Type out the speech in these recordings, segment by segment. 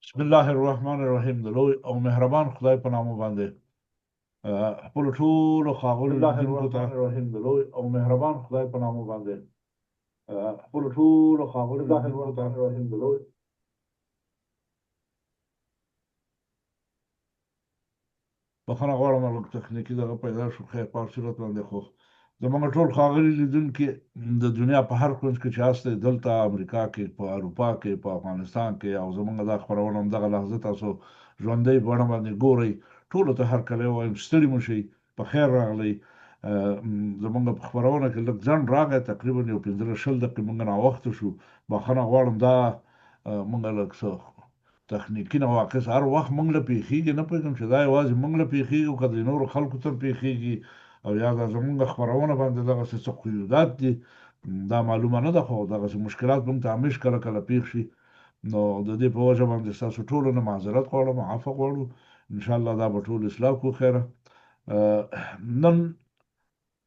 بسم الله الرحمن الرحیم. د لوی او مهربان خدای په نامه باندې خپل ټولو ښاغلو بسم الله لیدونکو ته الرحمن الرحیم. د لوی او مهربان خدای په نامه باندې خپل ټولو ښاغلو بسم الله لیدونکو ته الرحمن الرحیم. د لوی بخښنه غواړم، لږ تخنیکي دغه پیدا شو. خیر، په هر صورت باندې خو زموږ ټول ښاغلي لیدونکي د دنیا په هر کونج کې چې هسته، دلته امریکا کې، په اروپا کې، په افغانستان کې، او زموږ دا خپرونه هم دغه لحظه تاسو ژوندۍ بڼه باندې ګورئ، ټولو ته هرکلی وایم. ستړي مه شئ، په خیر راغلئ. زموږ په خپرونه کې لږ ځنډ راغی، تقریبا یو 15 20 دقیقې موږ ناوخته شو، بخښنه غواړم. دا موږ لږ څه تخنیکي نواقص هر وخت موږ له پېښېږي. نه پوهېږم چې دا یوازې موږ له پېښېږي او که د نورو خلکو ته هم پېښېږي، او یا دا زموږ خپرونه باندې دغسې څه قیودات دي، دا معلومه نه ده، خو دغسې مشکلات موږ ته همیش کله کله پېښ شي. نو د دې په وجه باندې ستاسو ټولو نه معذرت غواړم، عفو غواړو. انشاءالله دا به ټول اصلاح کړو. خیره، نن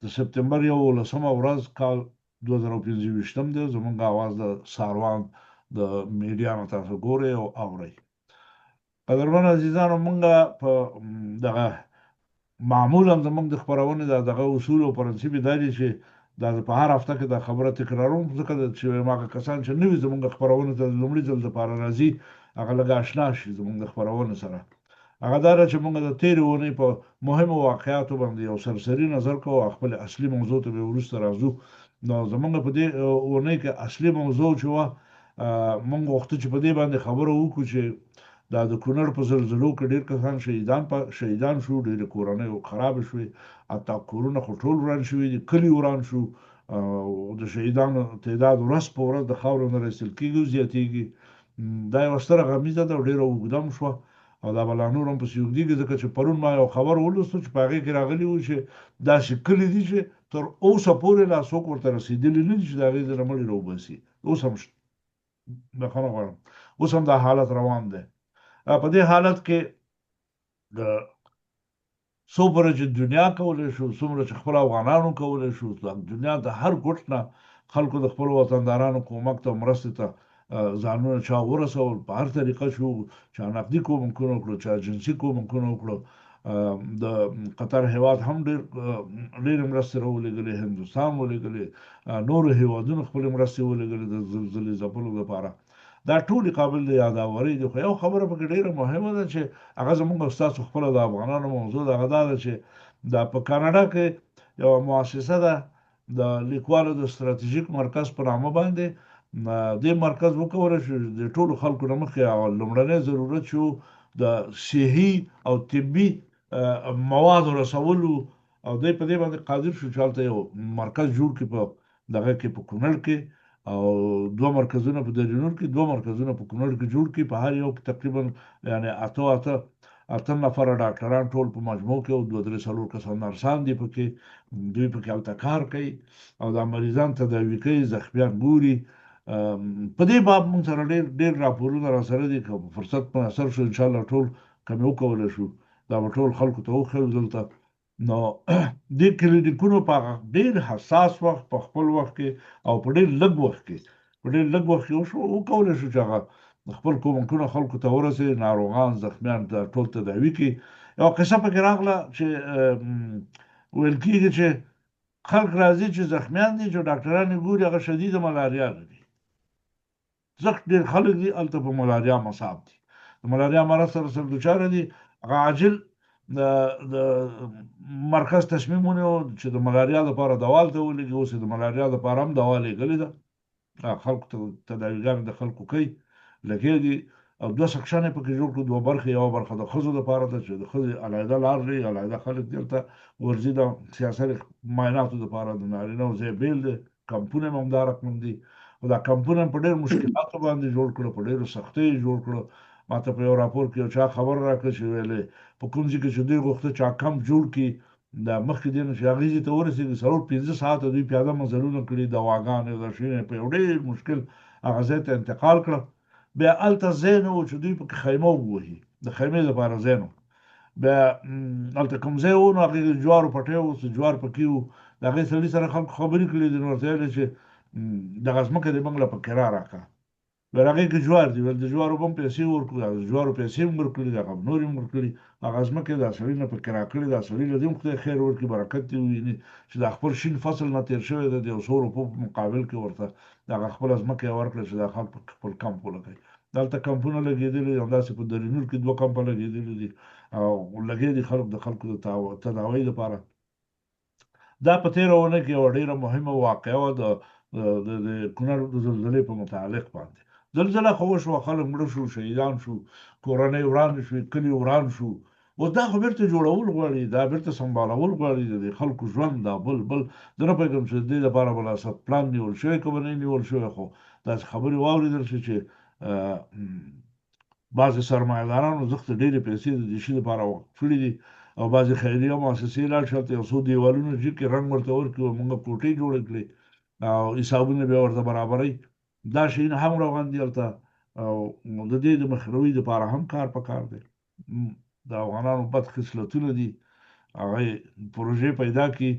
د سپتمبر 11 ورځ، کال 2025 دی. زمونږ اواز د ساروان د میډیا نه تاسو ګورئ او اورئ. قدرمن عزیزانو، مونږ په دغه معمولا زمونږ د خپرونې دا دغه اصول او پرنسیپ دا دي چې دا په هر هفته کې دا خبره تکراروم، ځکه چې وایم هغه کسان چې نوي زمونږ خپرونې ته د لومړي ځل لپاره راځي، هغه لږ آشنا شي زمونږ د خپرونې سره. هغه دا ده چې موږ د تېرې اونۍ په مهمو واقعاتو باندې یو سرسري نظر کوو او خپلې اصلي موضوع ته به وروسته راځو. نو زموږ په دې اونۍ کې اصلي موضوع چې وه، موږ غوښته چې په دې باندې خبره وکړو چې دا د کونړ په زلزلو کې ډېر کسان شهیدان شو، ډېرې کورنۍ خرابې شوې، حتی کورونه خو ټول وران شوي دي، کلي وران شو، او د شهیدانو تعداد ورځ په ورځ د خاورو نه راایستل کېږي او زیاتېږي. دا یوه ستره غمیزه ده او ډېره اوږده هم شوه، او دا به لا نور هم پسې اوږدېږي، ځکه چې پرون ما یو خبر ولوستو چې په هغې کې راغلي وو چې داسې کلي دي چې تر اوسه پورې لا څوک ورته رسېدلي نه دي چې د هغې ځای نه مړي راوباسي. اوس هم بخښنه غواړم، اوس هم دا حالت روان دی. په دې حالت کې د څومره چې دنیا کولی شو، څومره چې خپل افغانانو کولی شو، د دنیا د هر ګوټ نه خلکو د خپلو وطندارانو کومک ته او مرستې ته ځانونه چا ورسول، په هر طریقه چې وو، چا نقدي کومکونه وکړو، چا جنسي کومکونه وکړو. د قطر هیواد هم ډېر ډېرې مرستې راولېږلې، هندوستان ولېږلې، نورو هیوادونو خپلې مرستې ولېږلې د زلزلې ځپلو لپاره. دا ټولې قابل د یاداورۍ دي، خو یو خبره پکې ډېره مهمه ده چې هغه زمونږ او ستاسو خپله د افغانانو موضوع ده. هغه دا ده چې دا په کاناډا کې یوه مؤسسه ده د لیکوالو د ستراتیژیک مرکز په نامه باندې. دې مرکز وکولی شو د ټولو خلکو نه مخکې هغه لومړنی ضرورت چې د صحي او طبي موادو رسول، او دی په دې باندې قادر شو چې هلته یو مرکز جوړ کړي په دغه کې، په کونړ کې، او دوه مرکزونه په درینور کې، دوه مرکزونه په کونړ کې جوړ کړي. په هر یو کې تقریبا یعنی اته اته اته نفره ډاکټران ټول په مجموع کې، او دوه درې څلور کسان نرسان دي پکې. دوی پکې هلته کار کوي او دا مریضان تداوي کوي، زخمیان ګوري. په دې باب موږ سره ډېر ډېر راپورونه را سره دي. که فرصت میسر شو، انشاءالله ټول که مې وکولی شو، دا به ټول خلکو ته وښیو دلته. نو دې کلینیکونو په هغه ډېر حساس وخت، په خپل وخت کې او په ډېر لږ وخت کې، په ډېر لږ وخت کې وشو، وکولی شو چې هغه خپل کومکونه خلکو ته ورسوي، ناروغان زخمیان ټول تداوي کړي. یوه قصه پکې راغله چې ویل کېږي چې خلک راځي چې زخمیان دي، چې ډاکټران یې ګوري هغه شدیده ملاریا لري. زښت ډېر خلک دي هلته په ملاریا مصاب دي، د ملاریا مرض سره سره دچاره دي. هغه عاجل د مرکز تصمیم ونیو چې د ملاریا لپاره دوا هلته ولېږي. اوس یې د ملاریا لپاره هم دوا لېږلې ده، خلکو ته تداویګانې د خلکو کوي لګیا دي. او دوه سکشن یې پکې جوړ کړو، دوه برخې. یوه برخه د ښځو لپاره ده چې د ښځې علیحده لار لري، علیحده خلک دلته ورځي د سیاسي معایناتو لپاره. د نارینه ځای بېل دی. کمپونه هم همدا رقم دي، خو دا کمپونه هم په ډېر مشکلاتو باندې جوړ کړو، په ډېرو سختیو یې جوړ کړو. ما ته په یو راپور کې یو چا خبر راکړ چې ویلې په کوم ځای کې چې دوی غوښته چا کمپ جوړ کړي، دا مخکې دې نه چې هغې ځای ته ورسېږي، 4-5 ساعته دوی پیاده مزلونه کړي، دواګانې او دا شیونه په یو ډېر مشکل هغه ځای ته انتقال کړه. بیا هلته ځای نه و چې دوی پکې خیمه ووهي، د خیمې لپاره ځای نه. بیا هلته کوم ځای و، نو هغې کې جوارو پټی و، څه جوار پکې و. د هغې سړي سره خلکو خبرې کړې دي، نو ورته ویل چې دغه ځمکه دې موږ له په کرا راکړه. ویل هغې کې جوار دي، ویل د جوارو به هم پیسې ورکړو، د جوارو پیسې هم ورکړي، دغه نورې هم ورکړي، هغه ځمکه یې دا سړي نه په کرا کړې، دا سړي له دې هم خدای خیر ورکړي، برکت دې وویني چې دا خپل شین فصل نه تېر شوی دی، د یو څو روپو په مقابل کې ورته دغه خپله ځمکه یې ورکړه چې دا خلک پکې خپل کمپ ولګوي. دلته کمپونه لګېدلي دي، همداسې په درې نور کې دوه کمپه لګېدلي دي او لګې دي خلک د خلکو د تداوۍ لپاره. دا په تېره اونۍ کې یوه ډېره مهمه واقعه وه د د کونړ د زلزلې په متعلق باندې. زلزله خو وشوه، خلک مړه شو، شهیدان شو، کورنۍ ورانې شوې، کلي وران شو. اوس دا خو بېرته جوړول غواړي، دا بېرته سمبالول غواړي، د دې خلکو ژوند دا بل بل. زه نه پوهېږم چې د دې لپاره به لا څه پلان نیول شوی که به نه نیول شوی، خو داسې خبرې واورېدل شوې چې بعضې سرمایه دارانو زښته ډېرې پیسې د دې شي لپاره وقف کړي دي او بعضې خیریه مؤسسې لاړ شي هلته یو څو دیوالونه جګ کړي، رنګ ورته ورکړي، وایي مونږ کوټې جوړې کړې او حسابونه بیا ورته برابروي. دا شیونه هم روان دي هلته او د دې د مخنیوي لپاره هم کار پکار دی. د افغانانو بد خصلتونه دي، هغه پروژې پیدا کړي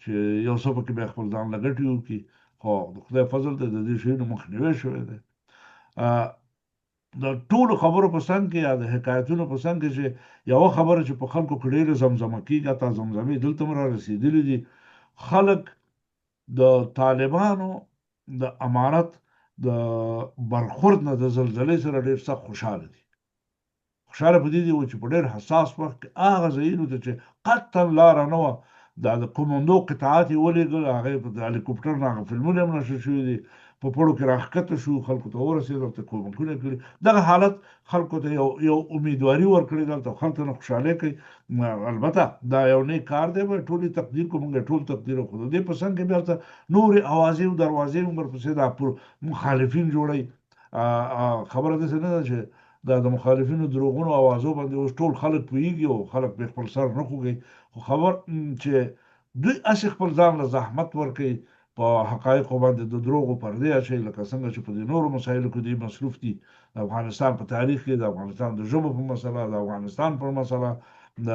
چې یو څه پکې بیا خپل ځان له ګټې وکړي، خو د خدای فضل دی د دې شیونو مخنیوی شوی دی. د ټولو خبرو په څنګ کې یا د حکایتونو په څنګ کې چې یوه خبره چې په خلکو کې ډېره زمزمه کېږي، حتی زمزمې دلته هم را رسېدلې دي، خلک د طالبانو د امارت د برخورد نه د زلزلې سره ډېر سخت خوشحاله دي. خوشحاله په دې دي و چې په ډېر حساس وخت کې هغه ځایونو ته چې قطعا لاره نه وه، دا د کومندو قطعات یې ولېږل، هغه یې په هلیکوپټر نه هغه فلمونه هم نشر شوي دي، په پړو کې راښکته شو، خلکو ته ورسېدل، هلته کومکونه کړي. دغه حالت خلکو ته یو یو امیدواري ورکړې ده، هلته خلکو نه خوشحالي کوي. البته دا یو نیک کار دی، باید ټول یې تقدیر کړو، موږ یې ټول تقدیر کړو. د دې په څنګ کې بیا هلته نورې اوازې او دروازې هم ورپسې دا مخالفین جوړوي. خبره داسې نه ده چې دا د مخالفینو دروغونو اوازو باندې اوس ټول خلک پوهیږي او خلک پرې خپل سر نه خوږوي، خو خبر چې دوی هسې خپل ځان له زحمت ورکوي، په حقایقو باندې د دروغو پردې اچوي، لکه څنګه چې په دې نورو مسایلو کې دوی مصروف دي، د افغانستان په تاریخ کې، د افغانستان د ژبو په مسله، د افغانستان پر مسله، د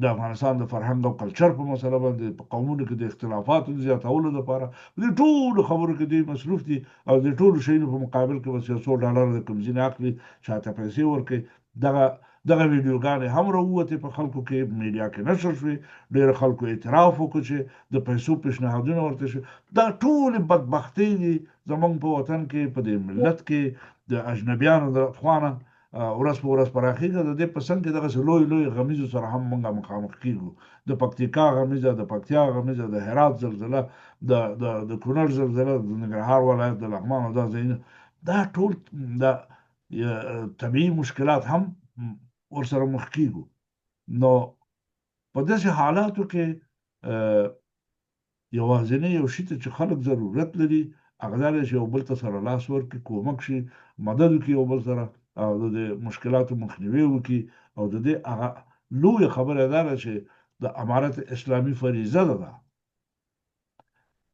د افغانستان د فرهنګ او کلچر په مسله باندې، په قومونو کې د اختلافاتو د زیاتولو لپاره، په دې ټولو خبرو کې دوی مصروف دي او د ټولو شیانو په مقابل کې بس یو څو ډالر د کوم ځای نه اخلي، چاته پیسې ورکوي. دغه دغه ویډیوګانې هم راووتې په خلکو کې، میډیا کې نشر شوې، ډېرو خلکو اعتراف وکړ چې د پیسو پیشنهادونه ورته شوي. دا ټولې بدبختۍ دي زمونږ په وطن کې، په دې ملت کې، د اجنبیانو د خوا نه ورځ په ورځ پراخېږي. د دې په څنګ کې دغسې لوی لوی غمیزو سره هم موږ مخامخ کېږو، د پکتیکا غمیزه، د پکتیا غمیزه، د هرات زلزله، د د د کونړ زلزله، د ننګرهار ولایت، د لغمان او دا ځایونه، دا ټول د طبیعي مشکلات هم ورسره مخ کېږو. نو په داسې حالاتو کې یوازینی یو شي ته چې خلک ضرورت لري هغه دا دی چې یو بل ته سره لاس ورکړي، کومک شي، مدد وکړي یو بل سره او د دې مشکلاتو مخنیوی وکړي. او د دې هغه لویه خبره دا ده چې د امارت اسلامي فریضه ده دا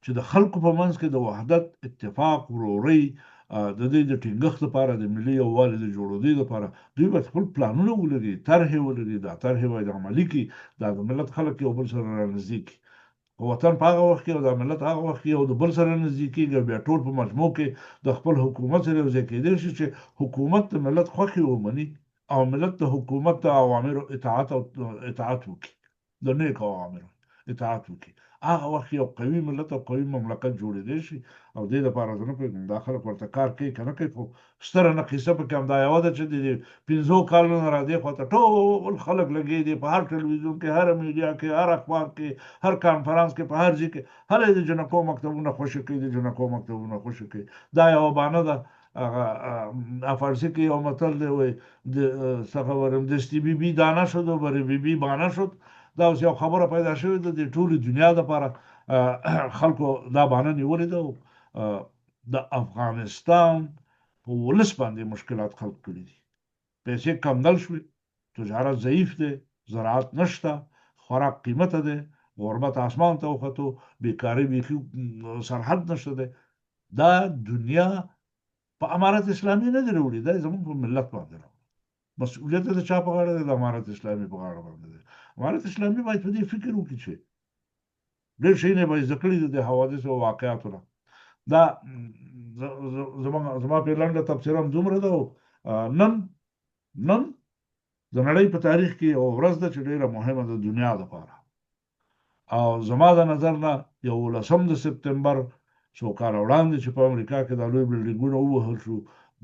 چې د خلکو په منځ کې د وحدت، اتفاق، ورورۍ د دې د ټینګښت لپاره، د ملي یووالي د جوړېدو لپاره دوی باید خپل پلانونه ولري، طرحې ولري، دا طرحې باید عملي کړي، دا د ملت خلک یو بل سره رانږدې کړي. خو وطن په هغه وخت کې او دا ملت هغه وخت کې یو د بل سره نږدې کېږي او بیا ټول په مجموع کې د خپل حکومت سره یو ځای کېدای شي چې حکومت د ملت خوښي ومني او ملت د حکومت د اوامرو اطاعت او اطاعت وکړي، د نیکو اوامرو اطاعت وکړي. هغه وخت یو قوي ملت او قوي مملکت جوړېدای شي. او دې لپاره زه نه پوهېږم دا خلک ورته کار کوي که نه کوي، خو ستره نقیصه پکې همدا یوه ده چې د دې پنځو کالو نه را دې خوا ته ټول خلک لګې دي په هر ټلویزیون کې، هره میډیا کې، هر اخبار کې، هر کانفرنس کې، په هر ځای کې هله د جنکو مکتبونه خوشې کوي، د جنکو مکتبونه خوشې کوي. دا یوه بانه ده. هغه فارسي کې یو متل دی، وایي د څه خبرم دستي بی بی دانه شد و بری بی بی بانه شد. دا اوس یو خبره پیدا شوې ده د ټولې دنیا لپاره، خلکو دا بانه نیولې ده. د افغانستان په ولس باندې مشکلات خلق کړي دي، پیسې کنګل شوې، تجارت ضعیف دی، زراعت نشته، خوراک قیمته دی، غربت آسمان ته وختو، بیکاری بیخي سرحد نشته دی. دا دنیا په امارت اسلامي نه دی راوړي، دا زموږ په ملت باندې راوړي. مسؤلیت د چا په غاړه دی؟ د امارت اسلامي په غاړه باندې دی. امارت اسلامي باید په دې فکر وکړي چې ډېر شیونه باید زده کړي د حوادثو او واقعاتو نه. دا زما په لنډه تبصره هم دومره ده. نن نن د نړۍ په تاریخ کې یوه ورځ ده چې ډېره مهمه ده دنیا لپاره، او زما د نظر نه 11 د سپتمبر څو کاله وړاندې چې په امریکا کې دا لوی بلډینګونه ووهل شو،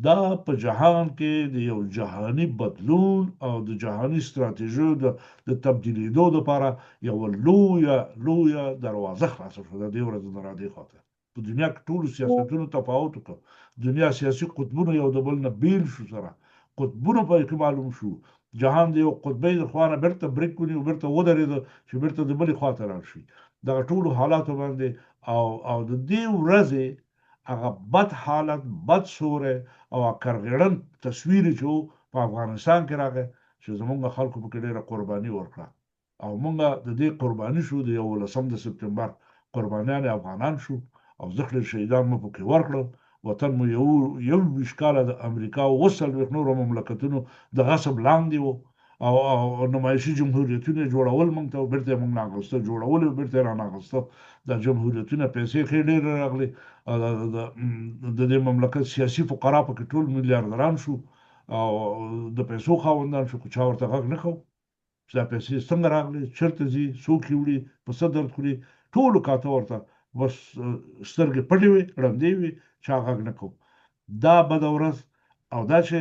دا په جهان کې د یو جهاني بدلون او د جهاني ستراتیژیو د تبدیلیدو لپاره یوه لویه لویه دروازه خلاصه شوه. د دې ورځې نه را دې خواته په دنیا کې ټولو سیاستونو تفاوت وکړ، دنیا سیاسي قطبونه یو د بل نه بیل شو، سره قطبونه په کې معلوم شو، جهان د یو قطبۍ د خوا نه بیرته بریک ونیو، بیرته ودرېده چې بیرته د بلې خوا ته لاړ شي. دغه ټولو حالاتو باندې او او د دې ورځې هغه بد حالت، بد سوری او هغه کرغېړن تصویر چې و په افغانستان کې راغی چې زمونږ خلکو پکې ډېره قرباني ورکړه او مونږ د دې قرباني شو، د 11 د سپټمبر قربانیان افغانان شو او زښت ډېر شهیدان مو پکې ورکړل. وطن مو 21 کاله د امریکا او 47 نورو مملکتونو د غصب لاندې و او او نمایشي جمهوریتونه یې جوړول مونږ ته او بیرته یې مونږ نه اخیسته، جوړول یې بیرته یې رانه اخیسته. دا جمهوریتونه پیسې ښې ډېرې راغلې، د دې مملکت سیاسي فقرا پکې ټول میلیاردران شو او د پیسو خاوندان شو، خو چا ورته غږ نه کوو چې دا پیسې څنګه راغلې، چېرته ځي، څوک یې وړي، په څه درد خوري. ټولو کاته ورته بس سترګې پټې وې، ړندې وې، چا غږ نه کوو. دا بده ورځ او دا چې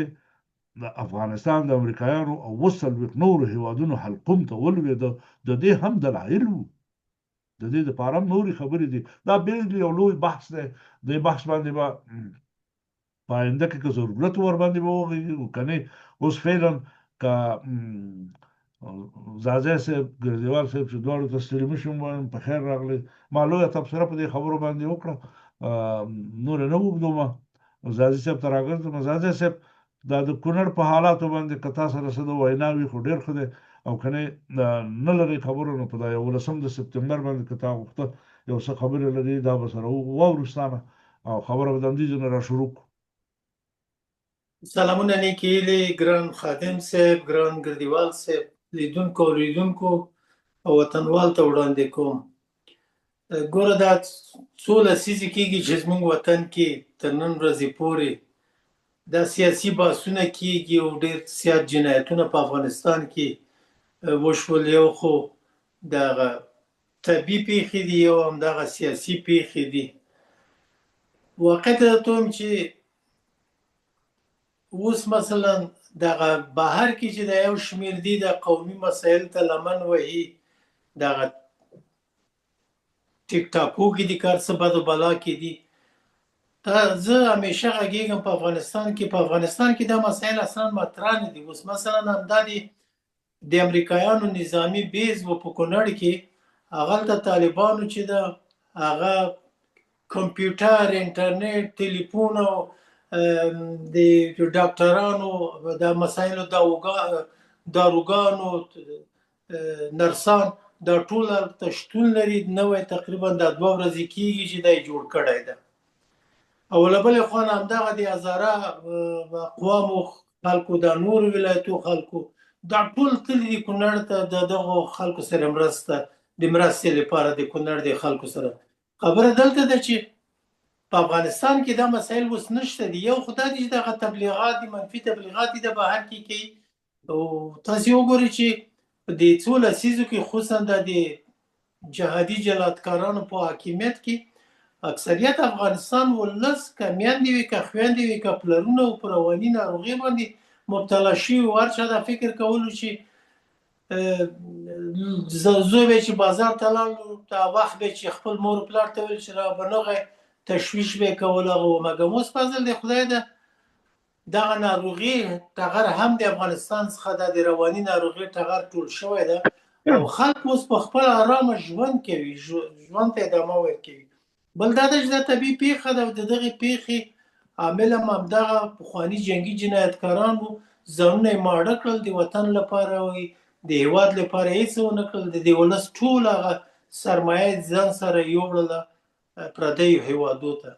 د افغانستان د امریکایانو او 47 نورو هیوادونو حلقوم ته ولوېده، د دې هم دلایل وو، د دې لپاره هم نورې خبرې دي. دا بېل یو لوی بحث دی، دې بحث باندې به په آینده کې که ضرورت ور باندې به وغږېږو، که نه اوس فعلا که ځاځی صاحب، ګرځیوال صاحب چې دواړو ته ستړي مه شم وایم، په خیر راغلئ. ما لویه تبصره په دې خبرو باندې وکړه، نور نه اوږدوم، ځاځي صاحب ته راګرځم. ځاځی صاحب، دا د کونړ په حالاتو باندې که تا سره څه د وینا وي خو ډېر ښه دی، او که نه نه لرې خبرو نو په دا 11 د سپتمبر باندې که تا غوښته یو څه خبرې لرې دا به سره واورو ستا نه، او خبره به د همدې ځای نه را شروع کړو. سلامونه نیکې هیلې ګران خادم صاحب، ګران ګردیوال صاحب، لیدونکو اوریدونکو او وطنوال ته وړاندې کوم. ګوره دا څو لسیزې کېږي چې زموږ وطن کې تر نن ورځې پورې دا سیاسي بحثونه کېږي او ډېر زیات جنایتونه په افغانستان کې وشول. یو خو دغه طبیعي پېښې دي، یو هم دغه سیاسي پېښې دي. واقعیت درته وایم چې اوس مثلا دغه بهر کې چې د یو شمېر دي د قومي مسایل ته لمن وهي، دغه ټیک ټاکو کې دي، کار څه بد بلا کې دي. دا زه همیشه غږېږم په افغانستان کې، په افغانستان کې دا مسایل اصلا مطرح نه دي. اوس مثلا همدا دي د امریکایانو نظامی بیز و په کونړ کې، هغلته طالبانو چې ده هغه کمپیوټر، انټرنیټ، ټلیفون او د ډاکټرانو د مسایلو داروګانو، نرسان دا ټول هلته شتون لري. نوی تقریبا دا 2 ورځې کېږي چې دا یې جوړ کړی ده. او له بلې خوا نه همدغه د هزاره اقوامو خلکو، دا نورو ولایتو خلکو دا ټول تللي دي کونړ ته د دغو خلکو سره مرسته، د مرستې لپاره د کونړ د خلکو سره. خبره دلته ده چې په افغانستان کې دا مسایل اوس نشته دي. یو خو دا دي چې دغه تبلیغات دي، منفي تبلیغات دي د بهر کې کوي. او تاسې وګورئ چې په دې څو لسیزو کې خصوصا د دې جهادي جلادکارانو په حاکمیت کې اکثریت افغانستان ولس که میندې وي، که خویندې وي، که پلرونه او په رواني ناروغي باندې مبتلا شوي وو. هر چا دا فکر کولو چې زوی به چې بازار ته لاړ، دا وخت به چې خپل مور و پلار ته ویل چې را به نه غی، تشویش به یې کول هغه و. مګر اوس فضل د خدای ده دغه ناروغي ټغر هم د افغانستان څخه د رواني ناروغي ټغر ټول شوی ده او خلک اوس په خپل آرامه ژوند کوي، ژوند ته ادامه ورکوي. بل دا ده چې دا طبیعي پېښه ده او د دغې پېښې عامل هم همدغه پخواني جنګي جنایتکاران وو، ځانونه یې ماړه کړل د وطن لپاره او د هیواد لپاره یې هېڅ ونه کړل. د دې ولس ټول هغه سرمایه یې ځان سره یوړله پردیو هیوادو ته.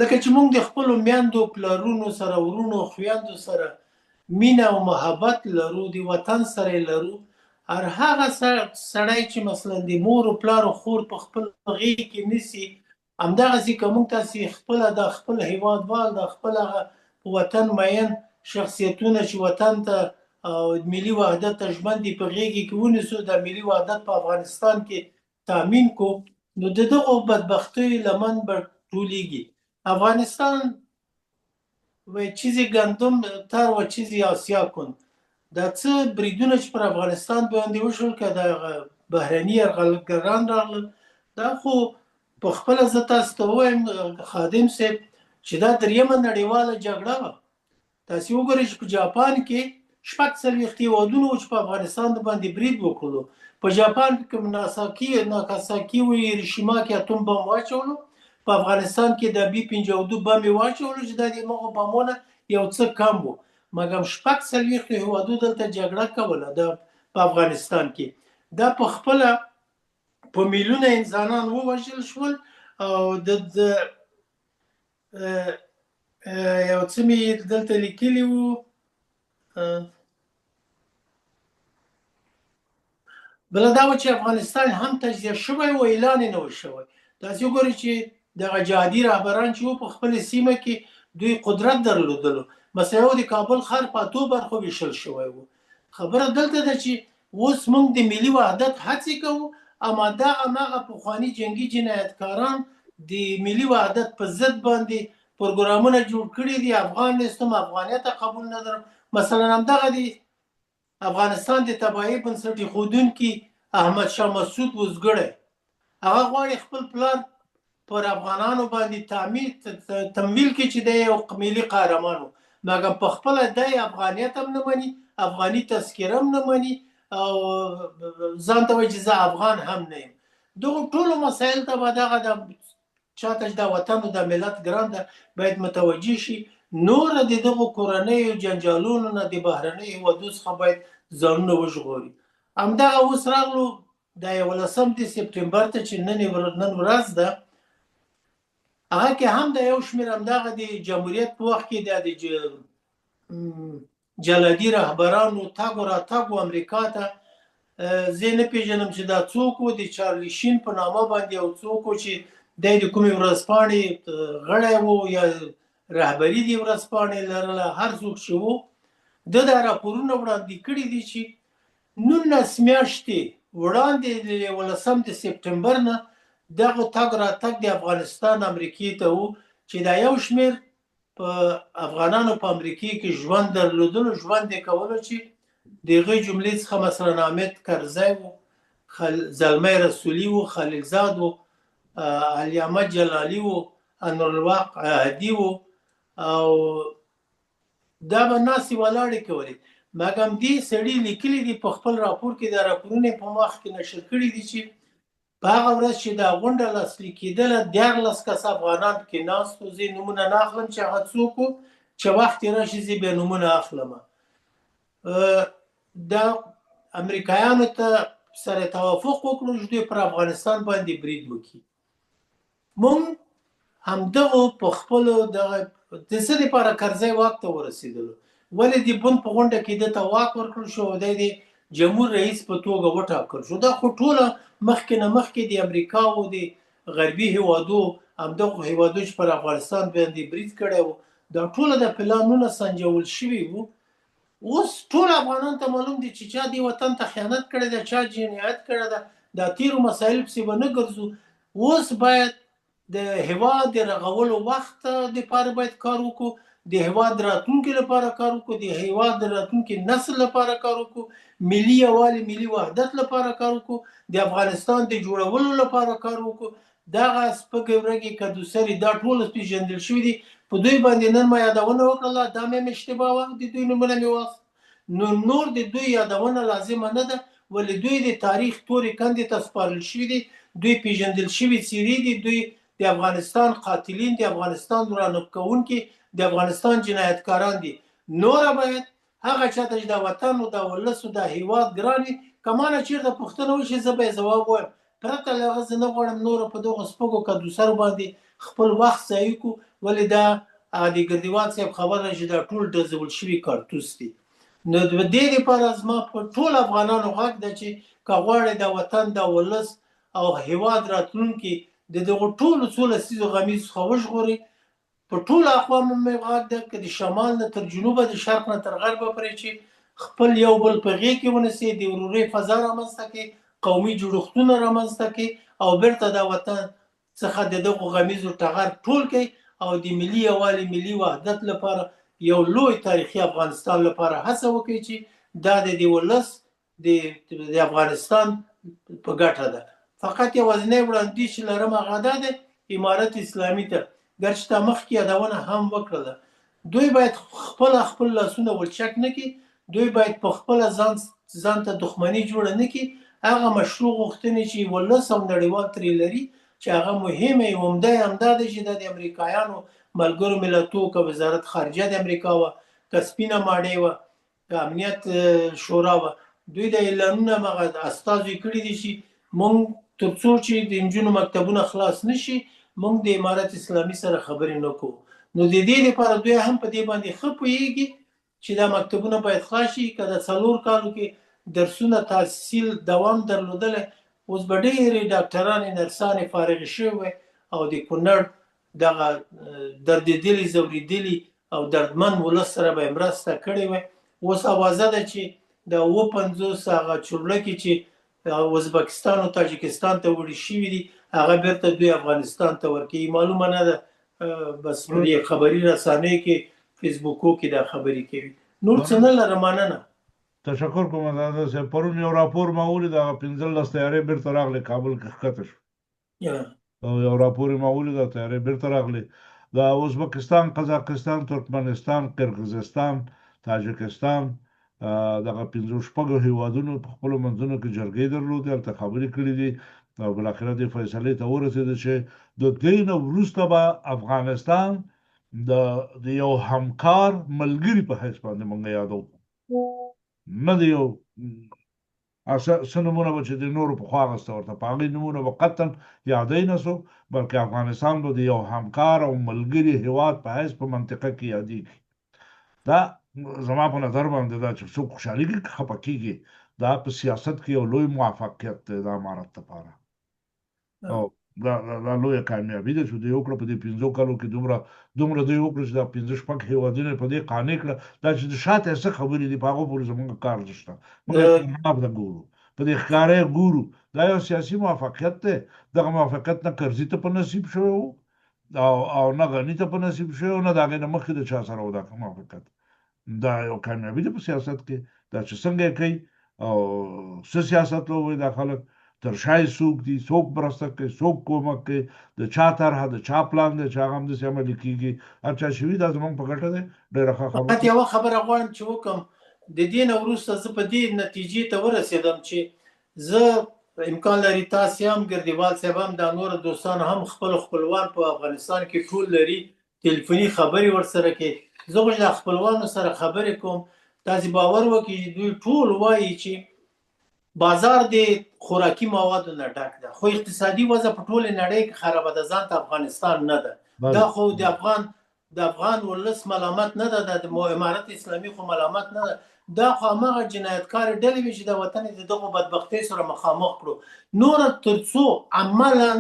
لکه چې موږ د خپلو میندو، پلرونو سره، وروڼو، خویندو سره مینه او محبت لرو، د وطن سره یې لرو، هر هغه سړی چې مثلا د مور او پلار او خور په خپل غېږ کې نیسي همدغسې که موږ تاسې خپله د خپل هیوادوال، د خپل هغه په وطن مین شخصیتونه چې وطن ته او ملي وحدت ته ژمن دي په غېږې کې ونیسو، د ملي وحدت په افغانستان کې تامین کو، نو د دغو بدبختیو لمن به ټولیږي. افغانستان و چیزی ګندم تر و چیزی آسیا کن. دا څه بریدونه چې پر افغانستان باندې وشول، که د بهرني یرغلګران راغلل، دا خو په خپله زه تاسو ته ووایم خادم صاحب چې دا دریمه نړیواله جګړه وه. تاسې وګورئ چې په جاپان کې 46 هېوادونو وو چې په افغانستان باندې برید وکړلو. په جاپان کې ناساکي ناکاساکي او هیروشیما کې اتوم بم واچولو، په افغانستان کې د بي 52 بم یې واچولو چې دا د همغو بمونه یو څه کم وو، مګر 46 هېوادو دلته جګړه کوله د په افغانستان کې. دا په خپله په میلیونه انسانان ووژل شول او د یو څه مې دلته لیکلي وو. بله دا وه چې افغانستان هم تجزیه شوی و، اعلان یې نه و شوی. تاسې وګورئ چې دغه جهادي رهبران چې وو په خپلې سیمه کې دوی قدرت درلودلو. مثلا یو د کابل ښار په اتو برخو ویشل شوی و. خبره دلته ده چې اوس موږ د ملي وحدت هڅې کوو، اما دا هماغه پخواني جنګي جنایتکاران د ملي وحدت په ضد باندې پروګرامونه جوړ کړي دي. افغان نیستم، افغانیت قبول نه لرم. مثلا همدغه دی افغانستان د تباهۍ بنسټ ایښودونکي احمد شاه مسعود وزګړی، هغه غواړي خپل پلار پر افغانانو باندې تمویل کړي چې دی یو ملي قهرمان و، مګر په خپله دی افغانیت هم نه مني، افغاني تذکره هم نه مني او ځان ته وایي چې زه افغان هم نه یم. دغو ټولو مسایل ته به دغه د چاته چې دا وطن او دا ملت ګران ده باید متوجه شي. نور د دغو کورنیو جنجالونو نه د بهرنیو هېوادو څخه باید ځانونه وژغوري. همدغه اوس راغلو د 11 د سپټمبر ته چې نن ورځ ده، هغه کې هم د یو شمېر همدغه د جمهوریت په وخت کې د جلادي رهبرانو تګ و راتګ و امریکا ته. زه نه پېژنم چې دا څوک و، د چارلی شین په نامه باندې یو څوک و چې دی د کومې ورځپاڼې غړی و یا رهبري دې ورځپاڼې لرله، هر څوک چې و ده دا راپورونه وړاندې کړي دي چې 19 میاشتې وړاندې د 11 د سپټمبر نه دغه تګ راتګ د افغانستان امریکې ته و چې دا یو شمېر په افغانانو په امریکې کې ژوند درلودلو، ژوند یې کولو چې د هغې جملې څخه مثلا حامد کرزی و، زلمی رسولي و، خلیلزاد و، علي احمد جلالی و، انورالحق عهدي و، او دا به ناستې ولاړې کولې. مګم دې سړي لیکلي دي په خپل راپور کې، دا راپورونه یې په مخ کې نشر کړي دي چې په هغه ورځ چې دا غونډه لاسلیک کېدله 13 کسه افغانان پکې ناست وو. زه یې نومونه نه اخلم چې هغه څوک وو، چې وخت یې راشي زه بیا نومونه اخلم. دا امریکایانو ته سره توافق وکړو چې دوی پر افغانستان باندې برید وکړي. مونږ همدغو په خپلو دغه د څه دپاره کرزی واک ته ورسېدلو، ولې د بن په غونډه کې ده ته واک ورکړل شو او دی د جمهور رئیس په توګه وټاکل شو. دا خو ټوله مخکې نه مخکې د امریکا او د غربي هیوادو همدغو هیوادو چې پر افغانستان باندې برید کړی و، دا ټوله د پلانونه سنجول شوي وو. اوس ټول افغانان ته معلوم دي چې چا دې وطن ته خیانت کړی دی، چا جنایت کړی دی. دا تیرو مسایل پسې به نه ګرځو. اوس باید د هیواد د رغولو وخت دپاره باید کار وکړو، د هیواد راتلونکي لپاره کار وکړو، د هیواد د راتلونکي نسل لپاره کار وکړو، ملي یووالي ملي وحدت لپاره کار وکړو، د افغانستان د جوړولو لپاره کار وکړو. دغه سپږې ورګې کدوسرې دا ټول پېژندل شوي دي. په دوی باندې نن ما یادونه وکړله، دا مې هم اشتباه وه، د دوی نومونه مې واخیست. نو نور د دوی یادونه لازمه نه ده، ولې دوی د تاریخ تورې کندې ته سپارل شوي دي، دوی پېژندل شوي څېرې دي، دوی د افغانستان قاتلین، د افغانستان ورانه کوونکي، د افغانستان جنایتکاران دي. نوره باید هغه چاته چې دا وطن او دا ولس او دا هیواد ګران وي، که ما نه چېرته پوښتنه وشي زه به یې ځواب ووایم. پرته له هغه زه نه غواړم نوره په دغو سپږو کدوسرو باندې خپل وخت ضایع کړو. ولې دا د ګردیوال صاحب خبره چې دا ټول ډزول شوي کارتوس دي. نو د دې لپاره زما په ټول افغانانو غږ ده چې که غواړئ دا وطن، دا ولس او هیواد راتلونکي د دغو ټولو څو لسیزو غمیزو څخه وژغوري. په ټولو اقوامو مې غږ ده، که د شمال نه تر جنوبه، د شرق نه تر غربه پرې، چې خپل یو بل په غېږ کې ونیسي، د ورورۍ فضا رامنځته کړي، قومي جوړښتونه رامنځته کړي او بیرته دا وطن څخه د دغو غمیزو ټغر ټول کړي او د ملي یووالي، ملي وحدت لپاره، یو لوی تاریخي افغانستان لپاره هڅه وکړي چې دا د دې ولس، د افغانستان په ګټه ده. فقط یوازینی وړاندیز چې لرم هغه دا دی امارت اسلامي ته، ګرچې تا مخکې یادونه هم وکړله، دوی باید خپله خپل لاسونه ولچک نه کړي، دوی باید په خپله ځان ځان ته دښمني جوړه نه کړي. هغه مشروع غوښتنې چې ولس او نړیوال ترې لري، چې هغه مهمه عمده یې همدا دی چې دا د امریکایانو، ملګرو ملتو، که وزارت خارجه د امریکا وه، که سپینه ماڼۍ وه، که امنیت شورا وه، دوی د اعلانونه هغه استازو یې کړي دي چې مونږ تر څو چې د نجونو مکتبونه خلاص نشي، مونږ د امارت اسلامي سره خبرې نه کوو. نو د دې لپاره دوی هم په دې باندې ښه پوهېږي چې دا مکتبونه باید خلاص شي. که د 4 کالو کې درسونه تحصیل دوام درلودلی، اوس به ډېرې ډاکټرانې، نرسانې فارغې شوې وای او د کونړ دغه دردېدلي، ځورېدلي او دردمن ولس سره به یې مرسته کړې وای. اوس اوازه ده چې د 57 هغه چورلکې چې ازبکستان او تاجکستان ته وړي شوي دي، هغه بیرته دوی افغانستان ته ورکوي. معلومه نه ده، بس په دې خبري رسانیو کې، فیسبوکو کې دا خبرې کوي. نور څه نه لرم، مننه. تشکر کوم زاده صاحب. پرون یو راپور ما ولید، هغه 15 طیارې بیرته راغلې، کابل کې ښکته شو. او یو راپور ما ولید، طیارې بیرته راغلې. د ازبکستان، قزاقستان، ترکمنستان، قرغیزستان، تاجکستان، دغه پنځو شپږو هیوادونو په خپلو منځونو کې جرګې درلودې، هلته خبرې کړې دي او بالاخره دې فیصلې ته ورسېده چې د دې نه وروسته به افغانستان د یو همکار ملګري په حیث باندې مونږ یادو، نه د یو څه نومونه به چې د نورو پخوا اخیسته ورته، په هغې نومونه به قطعا یادی نه سو، بلکې افغانستان به د یو همکار او ملګري هیواد په حیث په منطقه کې یادېږي. دا زما په نظر باندې دا چې څوک خوشحالېږي که خپه کېږي، دا په سیاست کې یو لوی موفقیت دی د امارت لپاره او دا لویه کامیابي ده چې دوی وکړه. په دې 5 کالو کې دومره دومره دوی وکړه چې دا پنځه شپږ هېوادونه په دې قانع کړه. دا چې د شاته یې څه خبرې دي، په هغو پورې زمونږ کار نشته، موږ کامیاب ته ګورو، په دې ښکاره یې ګورو. دا یو سیاسي موفقیت دی. دغه موفقیت نه کرزي ته په نصیب شوی و او نه غني ته په نصیب شوی او نه د هغې نه مخکې د چا سره و دا موفقیت. دا یو کامیابي ده په سیاست کې. دا چې څنګه یې کوي او څه سیاست لوبوي دا خلک، تر شا یې څوک دي، څوک مرسته کوي، څوک کومک کوي، د چا طرحه، د چا پلان دی چې هغه همداسې عملي کېږي، هر چا چې وي دا زموږ په ګټه دی. ډېره ښه خبره. فقط یوه خبره غواړم چې وکړم. د دې نه وروسته زه په دې نتیجې ته ورسېدم چې زه امکان لري تاسې هم، ګردیوال صاحب هم، دا نور دوستان هم خپل خپلوان په افغانستان کې ټول لري، تلیفوني خبرې ورسره کوي. زه خو چې د خپلوانو سره خبرې کوم، تاسې باور وکړئ چې دوی ټول وایي چې بازار د خوراکي موادو نه ډک ده، خو اقتصادي وضع په ټوله نړۍ کې خرابه ده، ځان ته افغانستان نه ده. دا خو د افغان ولس ملامت نه ده، د امارت اسلامي خو ملامت نه ده، دا خو هماغه جنایتکارې ډلې وي چې د وطن د دغو بدبختۍ سره مخامخ کړو. نور تر څو عملا